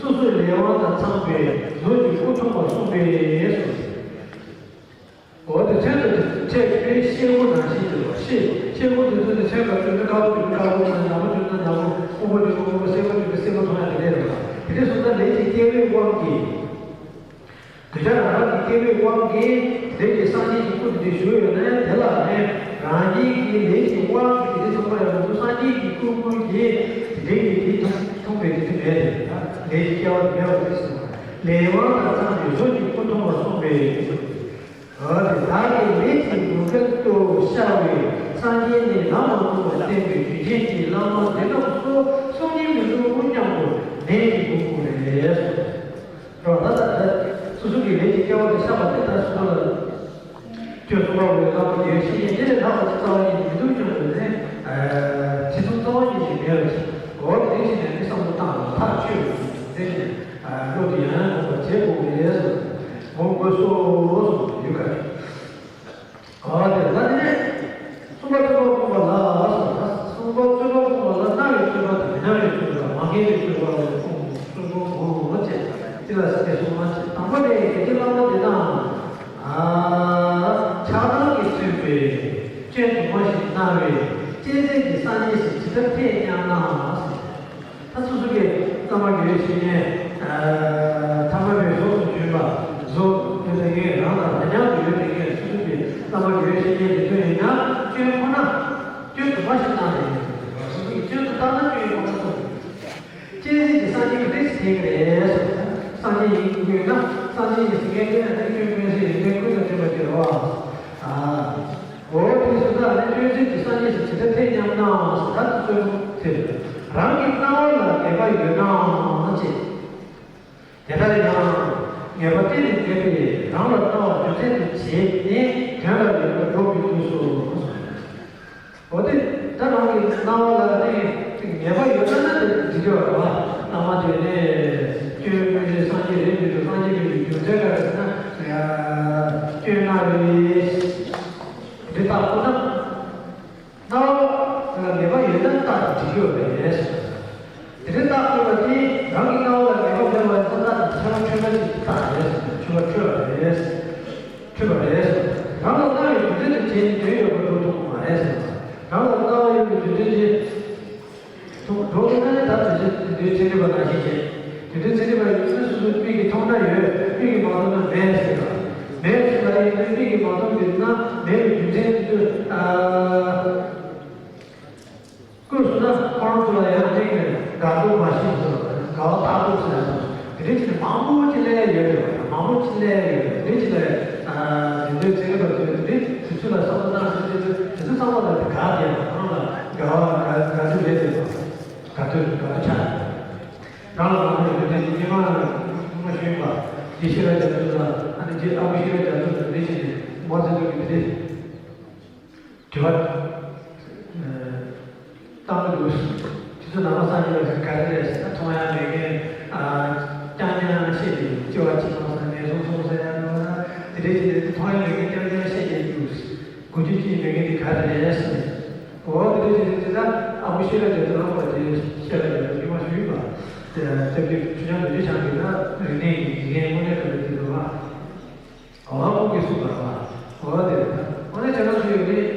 སོ་སོའི་ལས་དབང་དང་འཚམས་པའི་གཟུགས་ཀྱི་སྐུ་མཐོང་བར་གསུངས་པས་སོ། འོ་དེ་མཚོན་དུ་ཕྱད་པའི་ཤེལ་སྒོ་ནང་བཞིན་དུ་ཤེལ་ཤེལ་སྒོ་དེ་ཚོ་ནི་མཚོན་པ་བརྗོད་ན་དཀར་པོ་བརྗོད་ན་དཀར་པོ་མཐོང་ཡ། ནག་པོ་བརྗོད་ན་ནག་པོ། སྔོན་པོ་བརྗོད་ན་སྔོན་པོ། སེར་པོ་བརྗོད་ན་སེར་པོ་མཐོང་ཡ་དེ་འདྲ་རེད་པ། དེ་འདྲ་སོང་ཙང་ལས་ཀྱི་སྐྱེ་བོའི་དབང་གིས། གདུལ་བྱ་རང་རང་གི་སྐྱེ་བོའི་དབང་གིས་དེ་འདྲའི་སངས་རྒྱས་ཀྱི་སྐུ་དེ་འདྲ་བཞུགས་ཡོད་ན་དེ་ལ་ནི་རང་ཉིད་ཀྱི་ལས་ཀྱི་དབང་གིས་དེ་འདྲ་མཐོང་བ་ཡང་མ་གཏོགས་སངས་རྒྱས་ཀྱི་སྐུ་ཀུན་གྱིས་དེ་འདྲའི་གི་དེ་མཐོང་མཐོང་བའི་དེ་འདྲ་མེད་དེ། ལས་ཀྱི་སྐྱེ་བ་དེ་མེད་པ་དེ་གསུངས་པ། ལས་དབང་དང་འཚམས་པའི་གཟུགས་ཀྱི་སྐུ་མཐོང་བར་གསུངས་པས། འོ་དེ་བདག་གི་ལས་ཀྱི་མུ་གེ་དུ་ཤར་བའི་སངས་རྒྱས་ནི་ལམ་མ་ལྟུང་བར་བསྟན་པའི་རྒྱུད་ཆེན་གྱི་བླ་མ་འདི་རྣམས་སུ་གསུང་ཉན་མི་འདུག་སྙམ་དུ་ནད་ཀྱིས་འགུགས་དགོས་པས། རོ་ལ་ད་ལྟ་སོ་སོ་གི་ལས་ཀྱི་སྐྱེ་བ་དེ་ཤར་བ་དེ་ལྟར་སོ་སོ་ལ་ཁྱོད་གསུང་བ་བའི་ལམ་དུ་ཡོད་ཤེས་ཡིན། དེ་ལས་ལྷག་པ་ཅིག་རྩ་བ་ཉིད་ནས་མི་འདུག་སྙམ་དུ་ནས་ཁྲི་སྲོང་རྩ་བ་ཉིད་ནས་མེད་པ་ཞིག་འོ་དེ་ཞིག་ནས་མི་བསམ་བློ་བཏང་ལ་ཐག་ཆོད་པ་ཞིག་དེ་ནས། བློ་དེ་ཡང་ཡང་འོང་བར་བྱེད་དགོས་པས་སོ། འོང་དགོས་སོ་གསུངས་ཡོད་ཀ། འོ་དེ་ལ་ནི། གསུམ་པ་སྤྱོད་པ་སྤོང་བ་ལ་སོ། གསུམ་པ་སྤྱོད་པ་སྤོང་བ་ལ་སྣང་བའི་སྤྱོད་པ་དང་མི་སྣང་བའི་སྤྱོད་པ་མ་ངེས་པའི་སྤྱོད་པ་ལ་སོ། གསུམ་པོ་ངོ་བོ་བྱས་དེ་ལ་སེ་གསུམ་མ་བྱས། དང་པོ་ནི་དགེ་བཅུ་བླ་མ་དེ་དང་། སྐྱོན་དུ་མ་ཞིག་སྣང་བས་སྤྱན་རས་ཀྱི་སངས་རྒྱས་སུ་ཇི་ལྟར་ཐལ་སྙམ་ན། ད་སོ་སོ་གི་བླ་མ་དགེ་བའི་བཤེས་གཉེན་ཐ་མལ་པའི་གཟུགས་སུ་བྱོན་པ་གཟུགས་ཡོད་པའི་ངས་རང་དང་རང་མཉམ་དུ་ཡོད་པའི་ངས་སོ་སོ་གི་བླ་མ་དགེ་བའི་བཤེས་གཉེན་དེ་ཚོ་ཡིན་ན་སྐྱོན་ཁོ་ན་སྐྱོན་དུ་མ་ཞིག་སྣང་ནས་སོ་སོ་གི་སྐྱོན་དུ་བཏང་ན་སྐྱོན་ཁོ་ན་སོ་སོ་གི། སྤྱན་རས་ཀྱི་སངས་རྒྱས་ཀྱི་རིགས་སུ་ཐལ་གྱི་རེད་ཟེར། སངས་རྒྱས་ཡིན་དགོས་ན་སངས་རྒྱས་ཀྱི་ཟེར་མཁན་དེ་ཡང་དེ་སྐྱོན་མེད་ཟེར་ཡོན་ཏན་ཀུན་དང་ལྡན་པ་ཅིག་རེད་བ། ཨ། འོ་དེ་སུ་དག་ནི་སྤྱན་རས་ཀྱི་སངས་རྒྱས་སུ་ཇི་ལྟར་ཐལ་སྙམ་ན་ཟེར་ད་དེ་རྩོད་པ་དེ་རང་གི་སྣང་བ་ལ་ངེས་པ་ཡོད་ན་ཅེས། དེ་ལྟར་ཡང་ངེས་པ་གཏན་ནས་མེད་པས་རང་ལ་སྣང་བ་རྒྱུ་མཚན་དུ་བྱས་ནས་དོན་ལ་ངེས་པ་འགྲོ་མི་ཐུབ་སོ། འོ་དེ་ད་རང་གི་སྣང་བ་ལ་ནི་ངེས་པ་ཡོད་ན་ན་དེ་འགྲིག་གི་རེད་བ། སྣང་བ་དེ་ནི་སྐྱོན་མེད་པའི་སངས་རྒྱས་རེད་མི་འདུག་སངས་རྒྱས་མི་འདུག་རྒྱུ་མཚན་ག་རེ་ཟེར་ན་སྐྱོན་སྣང་རེད། འདི་ལྟ་ཁོ་ན། སྣང་བ་ལ་ངེས་པ་ཡོད་ན་རྟགས་ཀྱིས་འགྲིག་གི་ཡོད་པ་རེད། དེ་འདྲའི་རྟགས་ཐོན་པ་དེ་རང་གི་སྣང་བ་ལ་ངེས་པ་མེད་པ་ཡིན་ན་རྟགས་ཀྱིས་ཁྱད་པར་འཕྲོད་པ་ཞིག་རྟགས་རེད། འཕྲོད་པ་འཕྲོད་པ་རེད། འཕྲོད་པ་རེད། རང་ལ་སྣང་བའི་རྒྱུ་མཚན་དུ་བྱས་ནས་དོན་ཡོད་པར་འགྲོ་ཐུབ་པ་མ་རེད། རང་ལ་སྣང་བ་ཡོད་པའི་རྒྱུ་མཚན་གྱིས། ཐུགས་འགྲོ་དགོས་ན་ནི་ད་དེ་ཚོ་དེ་འདྲའི་ཚན་རིག་པ་ནང་བཞིན་བྱས། དེ་འདྲའི་ཚན་རིག་པ་ཡིན་ཚེ་སོ་སོའི་མིག་གིས་མཐོང་ན་ཡོད། མིག་གིས་མ་མཐོང་ན་མེད་ཟེར་བ། མེད་ཟེར་བ་ཡིན་ཚེ་མིག་གིས་མ་མཐོང་གི་ན་མེད་པའི་རྒྱུ་མཚན་དེ་ཚོ་ཨ། བཀོད་སོང་ན་ཁོ་རང་ཚོ་ལ་ཡང་མིག་ནས་དགའ་སྡུག་མ་ཤེས་ཟེར་བ་དང་དགའ་བ་རྟག་སྡུག་ཟེར་ཡ་དང་དེ་འདྲའི་ཆེད་དུ་མང་པོ་ཅིག་སླེབས་ཡ་ཡོད་རེད་བ། མང་པོ་ཅིག་སླེབས་ཡ་ཡོད་རེད། དེ་འདྲའི་ཆེད་དུ་ཨ་དེ་འདྲའི་ཚན་རིག་པ་ཚོས་དེ་འདྲའི་དུས་ཚོད་ལ་བསམ་བློ་བཏང་ཟེར་དེ་ཚོ་དེ་ཚོ་ཚང་མ་ལ་དགའ་བདེ་བ་རང་ལ་དགའ་བ་དགའ་དགའ་སྡུག་རེད་ཟེར་བ། ག་དུས་ག་དུས་ཆགས། རང་ལ་མ་ཡོང་དུས་དེ་ཉི་མ་ཉི་མ་ཤོད་པ། རྗེ་ཤེས་རབ་རྒྱ་མཚོ་དང་ཨ་ནི་རྗེ་ཨ་ཁུ་ཤེས་རབ་རྒྱ་མཚོ་དང་འདི་བྱས་ནས་མའོ་ཙེ་ཏུང་གིས་དེ་འདྲའི་དྲི་བ་བཏང་གི་འདུག་དེ་ཚོ་ནང་པ་སངས་རྒྱས་པ་ག་རེ་རེད་ཟེར་ན་མཐོང་ཡ་མེད་མཁན། རྐྱང་རྐྱང་བཤད་ཀྱི་འདུག་སྐྱེ་བ་གཅིག་མ་སོང་ངན་སོང་སོང་ཟེར་ཡ་འདུག་ན་དེ་འདྲའི་བྱས་ནས་མཐོང་ཡ་མེད་མཁན་རྐྱང་རྐྱང་བཤད་ཀྱི་འདུག་གོ་རྒྱུ་ཅི་མེད་མཁན་དེ་ག་རེ་རེད་ཟེར། འོ་དེ་འདྲ་ཞིག་རེད་དེ་ད་ཨ་ཁུ་ཤེས་རབ་རྒྱ་མཚོ་ལ་ཁོ་དེ་ཤེས་རབ་རྒྱ་མཚོ་ཉི་མ་ཞུས་པ། སྐྱབས་རྗེ་ཆོས་རྒྱལ་རྡོ་རྗེ་འཆང་གིས་ད་རིག་གནས་ཀྱི་ཡི་གེ་དངོས་གནས་དྲང་གནས་དེ་འདུག་བ། འོ་ཁོང་གིས་གསུངས་པ་རེད་བ། འོ་དེ་རེད་ད། འོ་ན་ཁྱེད་རང་ཚོ་ཡོད་རེད།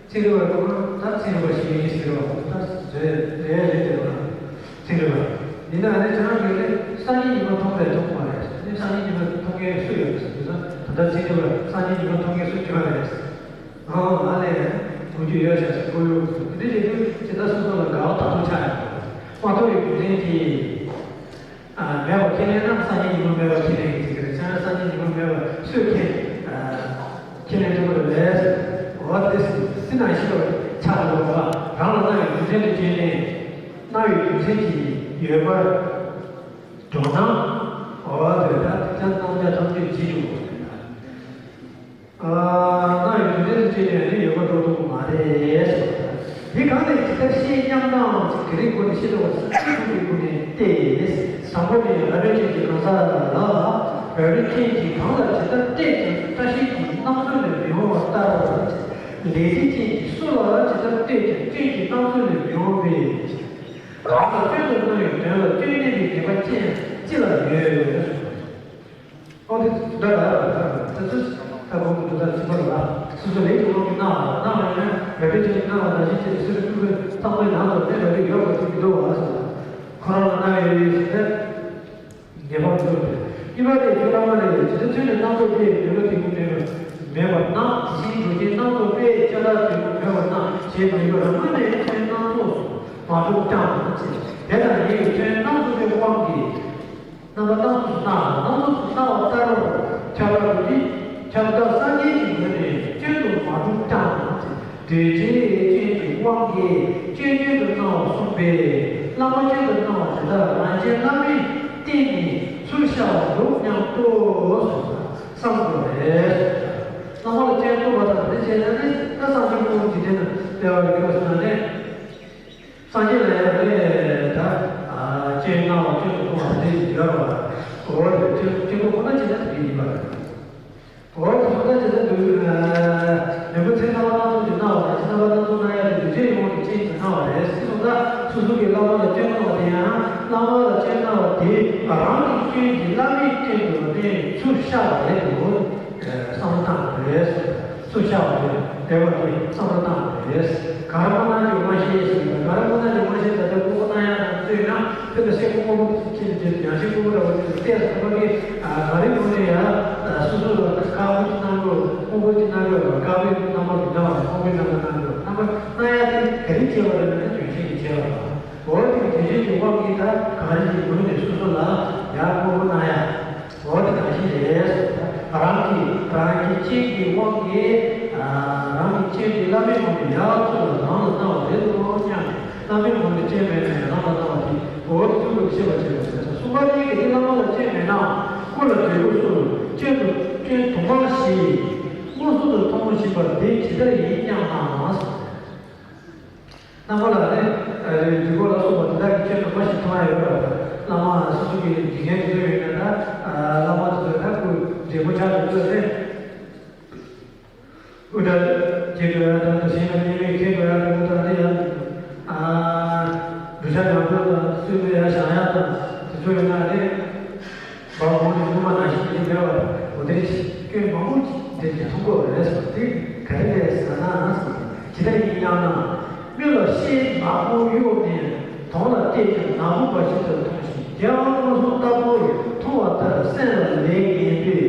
ཚན་རིག་པ་ཁོ་རང་ད་ཚན་རིག་པ་ཞིག་ཡིན་ཟེར་བ་ད་རེད་རེད་དེ་རེད། ཚན་རིག་པ་ཡིན་ན་ཨ་ནི་ཁྱེད་རང་གིས་ནི་སང་ཉིན་ཉི་མ་མཐོང་པས་མཐོང་མ་རེད། ནི་སང་ཉིན་ཉི་མ་མཐོང་མཁན་སུ་ཡོད་ཟེར་དུས་ད་ད་ལྟ་ཚན་རིག་པ་སང་ཉིན་ཉི་མ་མཐོང་མཁན་སུ་ཡོད་རེད། ཨང་ཨ་ལས། གོ་རྒྱུ་ཡོད་ཤག་ཟེར་གོ་ཡོད་ཟེར་དེ་འདྲ་བྱེད་དུས་ཇི་ལྟར་སོ་སོ་ལ་དགའ་བ་དག་པོ་ཆགས་ཡོང་བ། མ་མཐོང་བའི་རྒྱུ་མཚན་གྱིས། ཨ་མེད་པ་ཁས་ལེན་ན་སང་ཉིན་ཉི་མ་མེད་པ་ཁས་ལེན་གྱི་ཚིག་རེད། བྱས་ན་སང་ཉིན་ཉི་མ་མེད་པ་སུས་ཁས་ཨ་ཁས་ལེན་ཐུབ་ཀྱི་རེད། འོ་དེ་སྲིད་ན་ཤི་བ་ཆགས་འགྲོ་བ་རང་ལ་སྣང་བའི་རྒྱུ་མཚན་དུ་བྱས་ནས་སྣང་བའི་རྒྱུ་མཚན་གྱིས་ཡོད་པར་འགྲོ་ན། འོ་དེ་ད་དེ་ལྟར་སྣང་བ་ཐམས་ཅད་འཇིག་འགྲོ་བ་རེད། ཨ། སྣང་བའི་རྒྱུ་མཚན་དུ་བྱས་ནས་ནི་ཡོད་པར་འགྲོ་ཐུབ་ཀྱི་མ་རེད། དེ་གང་ལས་ཇི་ལྟར་ཤེས་སྙམ་ནའང་ཅིག་དེ་རིང་གོ་ནས་ཤེས་ཐུབ་པ་སེམས་ཀྱི་སྒོ་ནས་ཏེ། དང་པོ་ནི་རབ་དཔེ་ཅན་གྱི་གང་ཟག་ལ། རབ་དཔེ་ཅན་གྱིས་གང་ལ་ཇི་ལྟར་བལྟས་ཀྱང་བཀྲ་ཤིས་ཀྱི་སྣང་ཚུལ་ལས་མི་འོང་བ་ལྟར། ལས་དེ་ཅན་གྱིས་སུ་ལ་ཇི་ལྟར་བལྟས་ཀྱང་སྐྱོན་གྱི་སྣང་ཚུལ་ལས་མི་འོང་བས། གང་ལ་སྐྱོན་དུ་སྣང་བའི་དོན་ལ་སྐྱོན་གནས་པའི་ངེས་པ་ཅན་ཅི་ལ་ཡོད། ཨོ་དེ་འདྲ་ལ་ད་ཚོད་ད་གོང་དུ་འདུག་ད་ཚིག་པ་ལ་སོ་སོ་ལས་ཀྱི་དབང་གིས་སྣང་བ་སྣང་བ་ཡིན་ན་རབ་དཔེ་ཅན་གྱིས་སྣང་བ་ནང་བཞིན་བྱས་ཏེ་སོ་སོའི་སྤྲུལ་པའི་ལྷག་མའི་ནང་དུ་གནས་པ་རིགས་ཡོད་པར་ཐུག་གི་འདུག་བ་ཟེར། ཁོ་རང་ལ་སྣང་ཡོད་ཡོད་ཟེར་ཏེ་ངེས་པར་འདུག་སྟེ། གཉིས་པ་ནི་ཆོས་ལྷག་མ་ལས་ཇི་ལྟར་ཚུལ་ནི་སྣང་ཚོགས་པས་དོན་ལ་དེ་ཀུན་མེད་པར་མེད་པར་སྣང་། དེ་བཞིན་འགྲོ་རྐྱེན་སྣང་ཚོགས་པས་ཁྱབ་བདག་དེ་ཀུན་མེད་པར་སྣང་ཞེས་མི་འགྱུར་རང་ངོས་ནས་ཚུལ་སྣང་ཚོགས་སུ་མ་གྲུབ་ཀྱང་། དེ་ལྟར་ཉིད་ཀྱི་ཚུལ་སྣང་ཚོགས་པའི་དབང་གིས། རྣམ་པ་སྣང་ཚོགས་སུ་སྣང་བ་སྣང་ཚོགས་སུ་སྣང་བ་ལྟར་རོ། ཁྱབ་བདག་རྒྱུ་ཅན་ཁྱབ་བདག་སངས་རྒྱས་ཀྱི་ངོས་ནས་སྐྱོན་དུ་མ་གྲུབ་ཀྱང་། འདོད་བྱའི་སྐྱོན་གྱི་དབང་གིས་སྐྱོན་ཅན་དུ་སྣང་བ་གསུངས་པས་བླ་མ་སྐྱོན་དུ་སྣང་བ་དེ་དག་རང་གཞན་བླ་མེད་བསྟན་ནས་ཚུར་ཤར་བར་འདུག་སྙམ་དུ་གསུངས་པ་བསམ་དགོས་རེད། བླ་མ་ལ་སྐྱོན་བཏུབ་པ་དང་དེ་བྱས་ན་ནི་ད་སངས་རྒྱས་ཀྱི་དབང་གིས་དེ་ན་སྤེལ་བ་རེད་ཟེར་ན་ནི། སངས་རྒྱས་ལ་ཡང་ནི་ད་སྐྱོན་སྣང་བ་སྐྱོན་དུ་སྣང་བ་དེ་ཡོད་རེད་བ། འོ་རེད། སྐྱོན་སྐྱོན་པོ་ཁོ་ན་ཅི་ན་དེ་ཡིན་པ་རེད། འོ་དེ་སོང་ཙང་ཇི་ལྟར་འདུག་མེ་ཕོ་ཚེ་རྣམ་པ་སྣ་ཚོགས་ཀྱིས་སྣང་བ་དང་ཕྱི་རྣམ་པ་སྣ་ཚོགས་སྣང་ཡ་དེ་འདུས་བྱས་ཀྱི་དབང་གིས་སྐྱོན་དུ་སྣང་བ་རེད་ཟེར་སོང་ཙང་སོ་སོ་གིས་བླ་མ་ལ་སྐྱོན་སྣང་བ་དེ་ཡང་བླ་མ་ལ་སྐྱོན་སྣང་བ་དེ་རང་གི་སྐྱོན་གྱིས་བླ་མའི་སྐྱོན་དུ་ནི་ཚུར་ཤར་བ་རེད་འདུག་བསམ་བློ་བཏང་དགོས་རེད། ཆགས་པ་རེད། དེ་བ་དེ་བསམ་བློ་བཏང་བ་རེད། ག་རེ་སྨོ་ན་ཅིག་མ་ཤེས་ཟེར་བ། ག་རེ་སྨོ་ན་ཅིག་མ་ཤེས་ད་ལྟ་སྤུ་གུ་གནང་ཡག་དང་བཙུད་ན་དེ་ལ་སེམས་པ་སྔོན་པོ་དེ་ཅི་ནས་ཅི་ཡང་སེམས་སྔོན་པོ་འདྲ་བ་དེ་ལ་བལྟས་སོང་བ་གི། ག་རེ་ཡོང་ནས་ཡང་སོ་སོ་ལ་དཀར་པོ་ཅིག་གནང་དགོས། སྔོན་པོ་ཅིག་གནང་དགོས་དང་། དཀར་པོའི་རྣམ་པ་མི་འདྲ་བ་དང་། སྔོན་པོའི་རྣམ་པ་གནང་དགོས། རྣམ་པ་གནང་ཡག་དེ་ག་རེ་བྱས་པ་རེད་ན་ལྗོན་ཤིང་གིས་བྱས་པ་དང་། འོ་དེ་ལྗོན་ཤིང་གི་དབང་གིས་ད་གང་རེད་ཅིག་ཡོང་ནས་སོ་སོ་ལ་ཡང་སྔོན་པོ་གནང་ཡག་འོ་དེ་གང་ཞིག་རེད། རང་གི་རང་གི་སྤྱན་གྱི་དབང་གིས། རང་གི་སྤྱན་གྱིས་བླ་མའི་ངོ་ནས་ཡར་ཚུར་ལ་རང་ལ་གནང་བ་རེད་དོ་སྙམ་ནས། བླ་མའི་ངོ་ནས་སྤྱན་མེད་ན་ཡང་རང་ལ་གནང་བ་དེ་འོ་དེ་ཚུལ་དུ་ཤེས་པར་བྱེད་པ་ཟེར། གསུམ་པ་གཉིས་ཀྱིས་དེ་བླ་མ་ལ་སྤྱན་མེད་ན་སྐུ་ལ་འབྲས་བུ་གསུམ། སྤྱན་དུ་སྤྱན་དུ་མ་ཞིག་མངོན་སུམ་དུ་མཐོང་བཞིན་པ་དེ་ཇི་ལྟར་ཡིན་སྙམ་ན། རྣམ་པ་ལ་ནི། འཇུག་སྒོ་ལ་སོགས་པ་དེ་དག་གི་སྤྱན་དུ་མ་ཞིག་མཐོང་ཡ་ཡོད་པ། བླ་མ་སོ་སོ་གི་དགེ་རྒན་དེ་ཚོ་ཡོད་ན་ད། བླ་མ་དེ་ཚོ་ད་སྐུ་འབྲས་བུ་ཆགས་དུ་ཚོད་རེད། དབུ་སྐྲ་དགྱེ་དགོས་ཡ་དང་། དེ་བཞིན་ལ་གཉེར་མས་འཁྱེར་དགོས་ཡ་དང་། དེ་ཡང་། གདུལ་བྱ་ཉམ་ཆུང་དང་སྲིད་པའི་ཡ་བཞེངས་ཡ་དང་དེ་ཚོ་ཡོད་ན་རེད། བ་གོང་ནས་སྔོན་མ་ནང་བཞིན་དེ་འདྲ་བ་འོ་དེ་རེད། སྐྱོན་མང་པོ་ཅིག་དེ་གི་མཐོང་གི་རེད་ཟེར་བ་དེ་ག་རེ་རེད་ཟེར་ན། ཇི་ལྟར་ཡིན་སྙམ་ན། མི་ལ་ཤེལ་ནག་པོ་གཡོབས་ནས་དོང་ལ་གཏད་ཀྱང་ནག་པོ་འབའ་ཞིག་ཏུ་མཐོང་ཞིང་། རྒྱལ་བ་མངོན་སུམ་ལྟ་བུར་མཐོང་བ་ལྟར་སེམས་ལ་ལས་ངན་པས་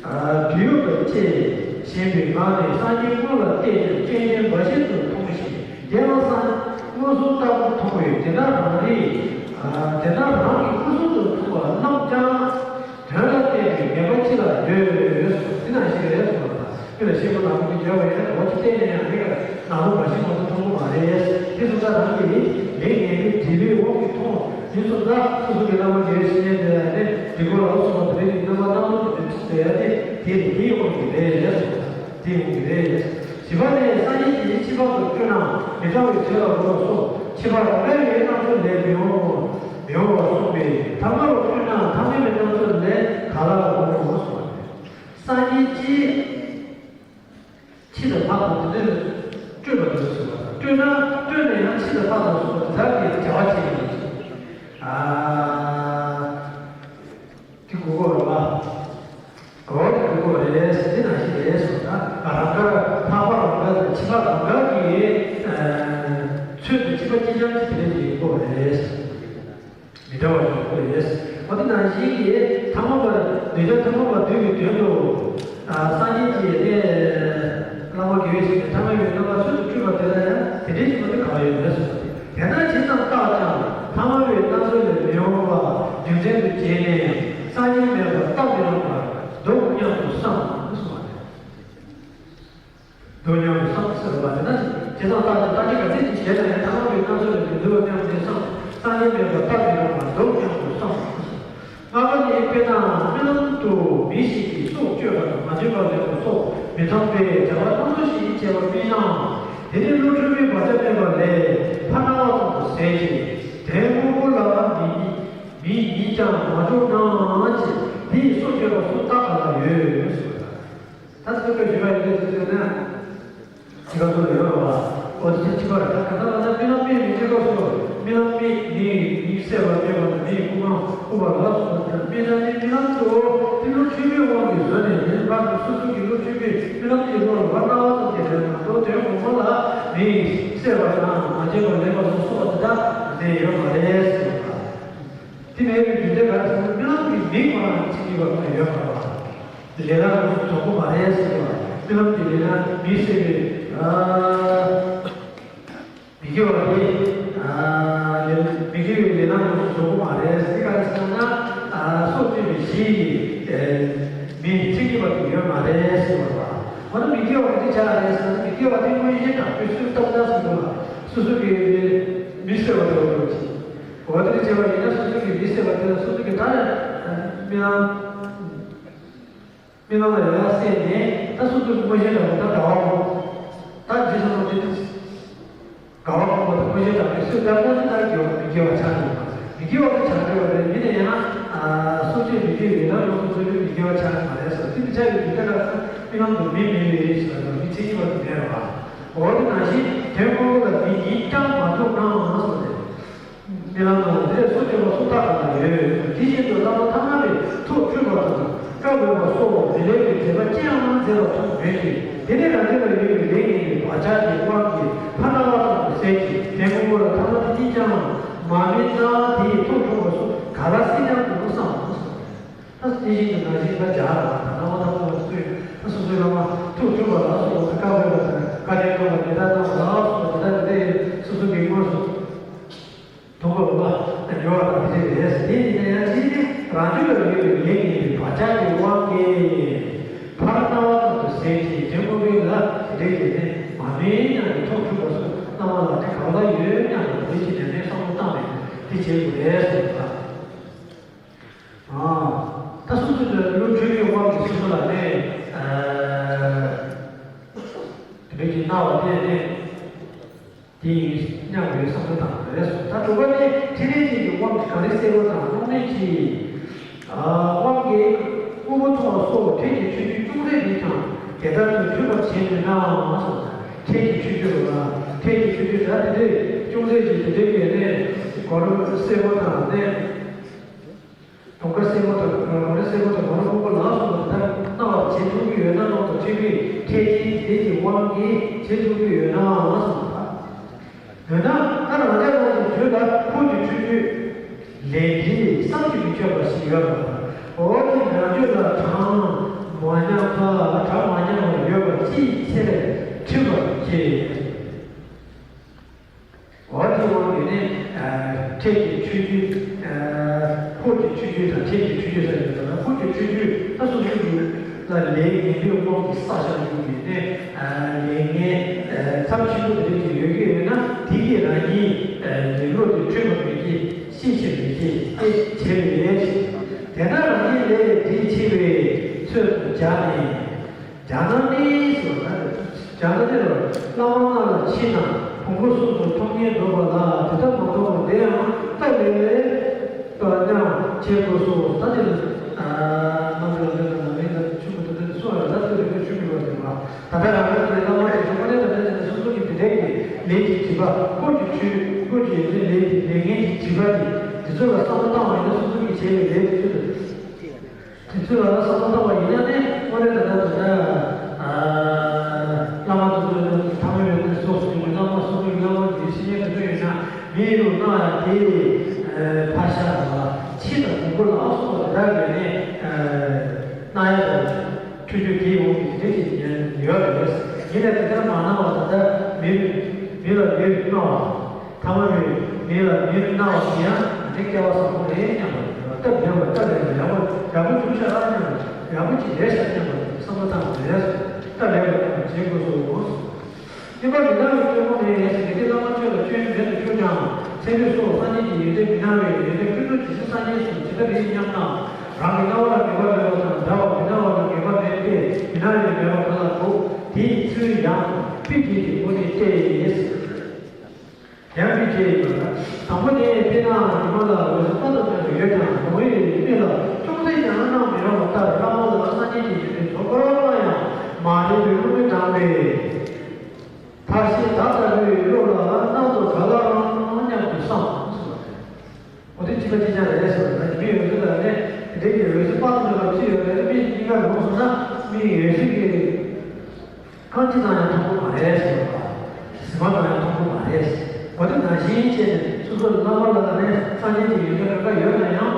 སྦྲུལ་གཡོབ་ཏུ་སྐྱེས་བཞིན་པའི་ངང་ནས་སངས་རྒྱས་སྔོན་ལ་གཏད་ཀྱང་སྐྱེ་མཆེད་འབའ་ཞིག་ཏུ་མཐོང་ཞིང་། རྒྱལ་བ་སངས་མངོན་སུམ་ལྟ་བུར་མཐོང་བས་དེ་ལྟར་རང་རིག་དེ་ལྟར་རང་གི་མངོན་སུམ་དུ་མཐོང་བ་རྣམས་ཀྱང་དོན་ལ་བརྟེན་པའི་ངེས་པ་ཅི་ལ་ཡོད་གསུངས། དེ་ནང་བཞིན་རེད་གསུངས་པ་དང་། མི་ལ་ཤེལ་སྒོ་ནག་པོ་དེ་བརྒྱབ་པ་ཡིན་ན་འོ་ཅི་བལྟས་ནས་ཡང་མི་ལ་ནག་པོ་འབའ་ཞིག་མ་གཏོགས་མཐོང་གི་མ་རེད། དེ་སོང་ཙང་རང་གི་ལས་ངན་པའི་སྒྲིབ་པའི་དབང་གིས་མཐོང་། དེ་སོང་ཙང་སོ་སོ་གི་བླ་མ་དགེ་བའི་བཤེས་གཉེན་དེ་ལ་ནི་སྒྲིག་གོ་ལ་སོགས་པ་དེ་རིགས་ཀྱི་རྣམ་པ་སྣ་ཚོགས་ཀྱི་སྒྲིབ་བྱེད་ཟེར་ཡ་དེ་དེ་ནི་དེའི་དབང་གིས་རེད་གསུངས་པ་དང་། དེའི་དབང་གིས་རེད། བཞི་པ་ནི། སངས་རྒྱས་ཀྱིས་ཕྱི་ཕྱོགས་སུ་སྤྲུལ་ན་མི་ཚངས་པའི་ཞལ་ལ་འགྲོ་བ་སོགས་ཕྱི་ཕྱོགས་རང་གི་རྣམ་ཅོ་ལས་མི་འོང་མི་འོང་བར་གསུངས་པས། ཐ་མལ་པར་སྤྲུལ་ན་ཐ་མལ་པའི་རྣམ་ཅོ་ལས་ག་ལ་འོང་ངོ་གསུངས་པ་རེད། སངས་རྒྱས་ཀྱིས་ཕྱི་དང་ལྷག་དང་དེ་འདྲ་སྤྲུལ་པ་དེ་ཚོ་ཟེར་བ་དང་། སྤྲུལ་ན་སྤྲུལ་ནས་ཡང་ཕྱི་དང་ལྷག་དང་གསུངས་པ་དེ་དག་གིས་བྱ་བ་བྱེད་ཀྱི་ཡོད་ཅིང་། ཨ། དེ་གོ་གོ་རེད་བ། འོ་དེ་གོ་གོ་རེད། དེ་ནང་བཞིན་རེད་ཟེར་ན། རང་དགར་ལྷག་པ་རང་དགར་དང་ཕྱི་པ་རང་དགར་གྱི་ཚུལ་དུ་གཅིག་པ་གཅིག་རྐྱང་གཅིག་དེ་འདྲ་ཡིན་གོ་རེད། མི་འདྲ་བ་ཡོད་གོ་རེད། འོ་དེ་ནང་བཞིན་གྱི་ཐ་མལ་པ་གདུལ་བྱ་ཐ་མལ་པ་འདུལ་བའི་དོན་དུ། སངས་རྒྱས་ཀྱིས་དེ་བླ་མ་དགེ་བའི་བཤེས་གཉེན་ཐ་མལ་པའི་རྣམ་པ་ཚུལ་དུ་སྤྲུལ་པ་དེ་ལ་ཡང་དེ་འདྲའི་ཞིག་མ་གཏོགས་གང་ཡོད་མེད་གསུངས་པ་རེད། དེས་ན་ཇི་ཙམ་བརྟགས་ཀྱང་ཐ་མལ་པའི་རྣམ་ཅོ་ལས་མི་འོང་བ་རྒྱུ་མཚན་དུ་བྱས་ནས་སངས་རྒྱས་མེད་པར་བརྟག་མི་རུང་བར་འདུག་སྙམ་དུ་བསམ་གསུངས་པ་རེད། འདུག་སྙམ་དུ་བསམ་ཟེར་བ་དེ་ན་ཇི་ཙམ་བརྟགས་ཀྱང་བརྟག་དཔྱད་ག་ཚད་ཅིག་བྱས་ན་ཡང་ཐ་མལ་པའི་རྣམ་ཅོ་ལས་མི་འདུག་སྙམ་ནས་བསམ། སངས་རྒྱས་མེད་པར་བརྟག་མི་རུང་བར་འདུག་སྙམ་དུ་བསམ། ལྔ་པ་ནི། དཔེར་ན་རྨི་ལམ་དུ་མི་ཞིག་གིས་སྲོག་གཅོད་པ་དང་མ་བྱིན་པར་ལེན་པ་སོགས་མི་ཚངས་པའི་བྱ་བ་སྣ་ཚོགས་ཤིག་བྱས་པ་རྨིས་ན། དེ་ནི་བློ་འཁྲུལ་པའི་བག་ཆགས་མེད་པ་ལས་ཕར་སྣང་བ་ཙམ་དུ་ཟད་ཅིང་། དོན་དངོས་པོ་ལ་མི་མི་ཡིད་ཀྱང་མ་འཇོག་ན་ཅི། དེ་ཡི་སྲོག་གཅོད་པ་སུ་བརྟག་ག་ལ་ཡོད་ཟེར་བ་དང་། ད་ཚོད་དཔག་ཞུས་པ་ཡིན་ན་དེ་ཚོད་ན། དེ་ག་ཚོད་ལ་ཡོད་རེད་བ། འོ་དེ་ཚོད་གཅིག་པ་རེད། ད་ག་ད་ལ་ད་རྨི་ལམ་རྨིས་མི་ཚེ་སྐབས་སུ་རྨི་ལམ་རྨིས་མི་ཡི་མིག་གསལ་བར་སྨྲས་པ་དང་། མི་ཡི་སྐུ་གང་ལྐུགས་པ་ལ་སོགས་པ་དེ་རྨིས་ན་ནི་རྨི་ལམ་དུ་དེ་བློ་འཁྲུལ་པའི་དབང་གིས་བཟོས་ནས་ནི་བར་དུ་སོ་སོ་གི་བློ་འཁྲུལ་པས་རྨི་ལམ་དེའི་ཐོག་ལ་བར་སྣང་བ་ཙམ་གྱིས་ལེན་པ་མ་གཏོགས་དོན་ངོ་མ་ལ་མི་ཡི་གསལ་བ་དང་མ་བརྗེད་པར་ལེན་པ་སོགས་སོགས་པ་དེ་དག་དེ་ཡོད་མ་རེད་ཟེར་བ། དེ་མེད་པའི་རྒྱུ་མཚན་ག་རེ་ཟེར་ན་རྨི་ལམ་གྱི་མིང་མ་ཅིག་ཡོད་པ་ཡོད་མ་རེད་བ། ལས་སྣང་ཡོངས་སུ་རྫོགས་པ་མ་རེད་ཟེར་བ། རྨི་ལམ་གྱི་ལས་སྣང་མིག་གསལ་བའི་ཨ་མི་དགེ་བ་དེ་ཨ་ལས་མི་དགེ་བའི་ལས་སྣང་ཡོངས་སུ་རྫོགས་པ་མ་རེད་ཟེར། ག་རེ་ཟེར་ན་ཨ་སྲོག་གཅོད་པའི་གཞི་ཡི་ཨ་མི་མཚན་ཉིད་པ་དེ་ཡོད་མ་རེད་ཟེར་བ་རེད་བ། འོ་ན་མི་དགེ་བ་དེ་ཆ་རེད་ཟེར་ན་མི་དགེ་བ་དེ་མངོན་ཤེས་དྲག་པོས་སུས་བཏབ་ན་ཟེར་འདུག་བ། སོ་སོ་གི་མིག་གསལ་བ་དེ་འོ་འདྲ་ཅིག་འོ་དེ་འདྲ་བྱས་པ་ཡིན་ན་སོ་སོ་གི་མིག་གསལ་བ་དེ་ལ་སོ་སོ་གི་ད་རྨི་ལམ་རྨི་ལམ་ལ་ཡོད་ཡ་གསལ་ནས་ད་སོ་སོ་གི་མངོན་ཤེས་དྲག་པོ་ད་འདྲ་བ་མོ་ད་འདི་སོ་སོ་དེ་དུས་དགའ་བ་ཕོངས་པ་དང་མངོན་ཤེས་དྲག་པོས་སུས་བཏབ་ན་ནི་ད་དགེ་བ་མི་དགེ་བ་ཆགས་འགྲོ་བ་མི་དགེ་བ་དེ་ཆགས་འགྲོ་བ་རེད། ཡིན་ན་ཡང་སྲོག་གཅོད་མི་དགེ་བའི་ལམ་ཡོངས་སུ་རྫོགས་པའི་མི་དགེ་བ་ཆགས་མ་རེད་ཟེར། དེ་མི་ཆགས་པའི་རྒྱུ་མཚན་ལ་རྨི་ལམ་དུ་མི་མེད་པའི་ཞེས་པ་ལ་མི་མཚན་ཉིད་པ་དེ་མེད་རེད་བ། འོ་དེ་ནང་བཞིན་དོན་ཁོ་བོ་ལ་མི་ཡིད་ཀྱང་མ་འཇོག་ན་གསུངས་ཏེ། རྨི་ལམ་ནང་དེར་སྲོག་གཅོད་པ་སུ་བརྟག་ག་ལ་ཡོད། དེ་བཞིན་དུ་བླ་མ་ཐ་མལ་པའི་ཐུགས་འཁྲུལ་པ་དང་། འོས་པ་སོགས་མི་ལེགས་པའི་མཛད་པ་ཅི་ཡང་མཛད་པ་མཐོང་མོད་ཀྱི། དེ་ནི་རང་རྒྱུད་ལ་ཡོད་པའི་ལས་ངན་པའི་བག་ཆགས་ཀྱི་དབང་གིས་ཕར་སྣང་བ་ཙམ་དུ་ཟད་ཅིང་། དེ་མངོན་པོ་ལ་ཐ་མ་དེ་གཉིས་ཀྱང་མ་སྨིན་ན་དེ་ཡི་ཐོག་གྲུབ་པ་སོགས་ག་ལ་སྲིད་སྙམ་དུ་བསམ་མོ། ད་དེ་བཞིན་དུ་ནང་བཞིན་ད་སྦྱར་བ་དང་ལྷག་མ་ཐག་པ་སུ་ཡོད་ད་སོ་སོའི་བླ་མ་ཐུགས་མཐུན་པ་ལ་སོགས་པ་བཀའ་བསྒོས་པ་དང་བཀའ་དྲིན་བསྐྱངས་པ་དེ་དག་དང་ལ་སོགས་པ་དེ་དག་དེ་སོ་སོ་གི་དངོས་སུ་དུག་པ་ལ་ཉོ་བ་དང་དེ་རེད། དེ་ཡིན་ན་ཡང་དེ་ནི་རང་རྒྱུད་ལ་ཡོད་པའི་ལས་ངན་པའི་བག་ཆགས་ཀྱི་དབང་གིས་ཕར་སྣང་བ་ཙམ་དུ་ཟད་ཅིང་དྲན་དགོས་པས་ལ། དེ་འདྲའི་ལས་ནི་མ་སྨིན་སྙམ་པའི་ཐོག་གྲུབ་པ་སོགས་སྣང་བ་ལ་དེ་གང་ལ་ཡོད་སྙམ་པ་དེ་བཞིན་ནས་ནས་བསམ་བློ་བཏང་ནས་དེ་བྱེད་དགོས་རེད་གསུངས་པ། ད་སོ་སོ་ལ་ལུས་འཕྲོད་པའི་དབང་གིས་སོ་སོ་ལ་ནི་དེ་འདྲའི་གི་སྣང་བ་དེ་ནི་དེ་ཡིན་སྙམ་པའི་བསམ་བློ་བཏང་དགོས་རེད་གསུངས། ད་དྲུག་པ་ནི་ཕྲིན་ལས་ཅན་གྱི་དབང་གིས་ག་རེ་སེལ་བ་དང་རླུང་ནད་ཀྱི་དབང་གིས་དབུལ་པོ་མཐོང་བ་སོགས་འཕྲལ་གྱི་ཆོས་བརྒྱུད་ཅུང་ཟད་ཅིག་ཀྱང་དེ་ལྟར་དུ་འཁྲུལ་པར་བྱེད་ནུས་ན་གསུངས། འཕྲལ་གྱི་ཆོས་བརྒྱུད་ལ་འཕྲལ་གྱི་ཆོས་བརྒྱུད་ད་དེ་འདྲའི་ཅུང་ཟད་ཅིག་དེ་འདྲའི་གི་ནི་གོ་རིམ་སེལ་བ་དང་ནི། དུང་དཀར་སེར་པོ་དང་གོང་རིམ་སེར་པོ་དང་གོང་རིམ་སྔོན་པོ་ལ་སོགས་པ་དེ་དག་སྣང་བར་བྱེད་ཐུབ་ཀྱི་ཡོད་ན། རྣམ་རྟོག་འཁྲུལ་པའི་འཕྲལ་ཕྱིན་དེ་ཡི་དབང་གིས་བྱེད་ཐུབ་ཀྱི་ཡོད་ན་གསུངས་པ། ཡོད་ན་ད་རང་ཅག་རང་གི་རྒྱུད་ལ་འཁོར་གྱི་འཁྲུལ་རྒྱུ་ལས་འབྲས་བསམ་གྱིས་མི་ཁྱབ་པ་ཞིག་ཡོད་པ་དང་། འོ་དེ་རང་རྒྱུད་ལ་གྲངས་མ་མཉམ་པ་གྲངས་མ་མཉམ་པ་ཡོད་པ་ཅིའི་ཕྱིར་འཁྲུལ་པར་བྱེད། འོ་དེ་དབང་གིས་ནི། འཕྲལ་གྱི་ཆོས་བརྒྱུད། འཁོར་གྱི་ཆོས་བརྒྱུད་དང་འཕྲལ་གྱི་ཆོས་བརྒྱུད་ཟེར་ཡོད་ཙང་། འཁོར་གྱི་ཆོས་བརྒྱུད་ད་སོ་སོ་ཡིན་ལ་ལས་ངན་པའི་དབང་གིས་བསགས་བཞག་ཡོད་པའི་ནི་ལས་ངན་ཚབས་ཆེན་པོ་དེ་འདྲ་ཅིག་ཡོད་ཀྱི་ཡོད་ན། དེ་གིས་རང་ཉིད་ལེ་ལོ་དེ་འཁྲུལ་པ་མེད་ཀྱི་ཤེས་བྱེད་མེད་ཀྱི་དེ་བྱས་པས། དེ་ན་རང་ཉིད་ལས་འདི་ཕྱི་བའི་ཚོད་དུ་སྦྱར་ནས། ཇ་ན་ནི་ཟེར་བ་ན། ཇ་ན་ནི་ལ་བླ་མ་ལྔ་ལ་ཕྱིན་ན་ཕུང་པོ་གསུམ་དུ་ཐོབ་ཉེན་འདུག་པ་ལ། དེ་ལྟར་མ་མཐོང་བ་དེ་ཡང་སྟབས་ལེགས་པར་སྙམ་བྱེད་དགོས་སོ། ད་དེ་ལ་རྣམ་གྲོལ་ལ་ལོས་དང་ལ་ལོས་དང་ཆུ་མོ་དེ་ཚོ་ལ་ད་དེ་ལ་ཆུ་མི་བར་དེ་ལ་ད་ལྟ་རང་རང་གི་བླ་མ་དེ་ཚོ་དངོས་གནས་དྲང་གནས་བྱས་ན་སོ་སོ་གི་དེ་འདྲའི་གི་ལས་ཀྱི་སྒྲིབ་པ། འཁོར་གྱི་ཆོས། འཁོར་གྱི་ཡོན་ཏན་ལས་ཀྱི་ལས་ངན་གྱི་སྒྲིབ་པ་དེ་དེ་ཚོ་ལ་བསམ་བློ་བཏང་བ་ཡིན་ན། སོ་སོ་གི་བྱས་པའི་ལས་དེ་ཚོ་དེ་ཚོ་ལ་བསམ་བློ་བཏང་བ་ཡིན་ན་ནི། དངོས་གནས་ད་ལྟ་ད་ལྟ་བླ་མ་དེ་ཚོ་ཐ་མལ་པའི་གནས་སོགས་སུ་གྱུར་པའི་བླ་མ་སོགས་པའི་བླ་མ་དེའི་བཤེས་གཉེན་དེ་ཚོ་ཡོད་ན། མི་ཡི་རུ་སྣང་ཡང་དེ་ཕར་བཞག་ལ་ཕྱི་དང་དུམ་བུ་ལ་སོགས་པ་དེ་དག་གིས་ནི་སྣང་ཡ་དང་འཁྲུལ་རྒྱུ་དེའི་འོག་གི་དེ་ཅིག་ཡོད་རེད། ཡིན་ནའི་དེ་ལྟར་མ་སྣང་བ་ད་ལྟ་མི་མི་ལ་མི་རུ་སྣང་བ། ཐ་མལ་པའི་མི་ལ་མི་རུ་སྣང་བ་དེ་ཡང་དེ་སྐལ་བ་བཟང་པོ་རེད་སྙམ་པ། སྟབས་བདེ་བ། སྟབས་ལེགས་པ། ཡག་པོ་ཡག་པོ་བྱུང་ཤག་ཨ་སྙམ་པ། ཡག་པོ་ཅིག་རེད་ཤག་སྙམ་པ་བསམ་བློ་བཏང་བ་རེད། སྟབས་ལེགས་པ་བྱེད་དགོས་སོ། གཉིས་པ་མི་སྣང་བའི་སྐྱོན་སྤོང་ནི། ངེད་ཀྱི་བླ་མ་ཁྱོད་ལ་སྐྱོན་མེད་དུ་གྱུར་ཀྱང་། ཚེ་འདས་སོགས་སངས་རྒྱས་ཀྱི་ཡོན་ཏན་མི་སྣང་བའི་ཡོན་ཏན་ཀུན་རྫོབ་ཇི་སྲིད་སངས་རྒྱས་སུ་ཇི་ལྟར་རིགས་སྙམ་ན། རང་གི་སྣང་བ་ལ་ངེས་པ་མེད་པ་དང་འདྲ་བར་མི་སྣང་བ་ལ་ངེས་པ་མེད་པས་མི་སྣང་བའི་མེད་པ་གང་ལ་གྲུབ། དེ་ཡི་ཚུལ་ཡང་དཔེ་བྱད་ཀྱི་སྒོ་ནས་བལྟས། ཡང་དཔེ་བྱད་ཡིན་པ། དང་པོ་ནི། དཔེར་ན་ཉི་མ་ལ་འོད་ཟེར་དཔག་ཏུ་མེད་པ་ཡོད་ཀྱང་། གདོང་བའི་མི་ལ་ཅུང་ཟད་ཀྱང་སྣང་མི་རུང་བ་ལྟར། བླ་མ་ལ་སངས་རྒྱས་ཀྱི་ཡོན་ཏན་རྫོགས་པར་སྣང་ཡང་མ་རིག་པའི་བློ་མི་དྲངས་པས། ཕར་ཕྱིན་བདག་ལྟ་བུའི་བློ་ལ་སྣང་དུ་ག་ལའང་སྙམ་དུ་བསམ། འོ་དེ་གཅིག་པ་གཅིག་རྐྱང་རེད་ཟེར་བ་ན། མི་འོད་ཟེར་ལ་ནི་དེ་འདྲའི་གི་འོད་ཟེར་དཔག་ཏུ་མེད་པ་ཅི་ཡོད་རེད། མི་གཉིས་ཀ་ལོངས་སོང་ན་མི་འོད་ཟེར་གྱི་རྐང་གཅིག་ཙམ་ཡང་མཐོང་གི་མ་རེད་ཟེར་བ། གཟིགས་མ་ཙམ་ཡང་མཐོང་གི་མ་རེད་ཟེར། འོ་དེ་ནང་བཞིན་བྱས་ནས་སོ་སོ་བླ་མ་ལ་ནི་སངས་རྒྱས་ཀྱི་ཡོན་ཏན་རང་ག་ཡོད་ན་ཡང་།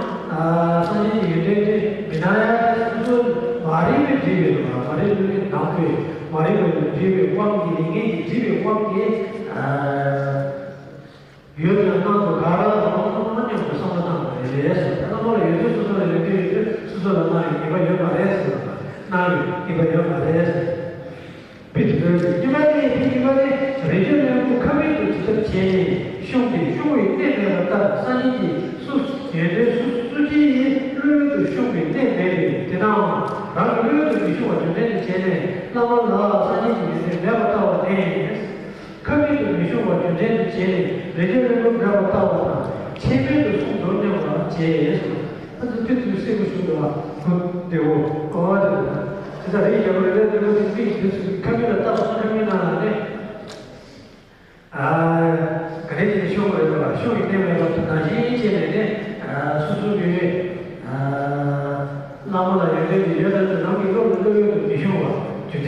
སངས་རྒྱས་ཀྱི་ཡོན་ཏན་དེ་མི་སྣང་ཡ་དེ་སོ་སོ་མ་རིག་པའི་སྒྲིབ་པའི་མ་རིག་པའི་སྒྲིབ་པའི་དབང་གིས། མ་རིག་པའི་སྒྲིབ་པའི་དབང་གིས། ལས་ངན་གྱི་སྒྲིབ་པའི་དབང་གིས། ཡོད་ཀྱང་སྣང་དུ་ག་ར་ལོངས་སོང་སྙམ་དུ་བསམ་བློ་བཏང་བ་རེད་ཟེར། ད་བླ་མ་ལ་ཡོད་ཚད་སོ་སོ་ལ་ཡོད་ཀྱི་ཡོད་ཚད་སོ་སོ་ལ་སྣང་བའི་ངེས་པ་ཡོད་མ་རེད་ཟེར་བ་དང་། སྣང་བའི་ངེས་པ་ཡོད་མ་རེད་ཟེར། དཔེ་དེ་ཚོའི་གཉིས་པ་ནི། དཔེ་གཉིས་པ་ནི། རིན་ཆེན་བློན་པོ་ཁ་མིག་ཏུ་ཇི་ལྟར་བྱས་ནས་བཤུམས་ཏེ་བཤུམས་པའི་གནས་མེད་པ་ལྟར། སངས་རྒྱས་ཀྱིས་སུ་ཡོན་ཏན་སུ་སུ་ཅིའི་བློ་ཡུལ་དུ་བཤུམས་པའི་གནས་མེད་པས། དེ་དང་རང་གི་བློ་ཡུལ་དུ་མི་བཤུམས་པ་རྒྱུ་མཚན་དུ་བྱས་ནས། བླ་མ་ལ་སངས་རྒྱས་ཀྱི་ཡོན་ཏན་མེད་པར་ལྟ་བ་ནི། ཁ་མིག་ཏུ་མི་ཤོང་བ་རྒྱུ་མཚན་དུ་བྱས་ནས། རིན་ཆེན་བློན་པོ་མེད་པར་ལྟ་བ་དང་། ཆེ་མེད་དུ་གསུངས་འདུག་སྙམ་པ་བྱས། ཨ་ཙི་ཏི་ཏུ་སེ་གོ་ཤུ་དུ་བ་གོ་བདེ་བོ་ཨོ་བ་དེ་བ། དེ་ལྟར་རིགས་རྒྱལ་པོ་རེ་རེ་རེ་རེ་དེ་མིག་དེ་ཚོ་ཁ་མིག་ལ་བལྟ་བ་སོང་ཁ་མིག་ནང་ལ་ནི། ཨ་ག་རེ་དེ་ཤོང་བ་རེད་བ། ཤོང་ཡི་གནས་མེད་པ་དང་ནང་བཞིན་བྱས་ནས་ནི། ཨ་སོ་སོ་གི་ཨ་བླ་མ་ལ་ཡོན་ཏན་དེ་ཡོད་ དུས་དེ་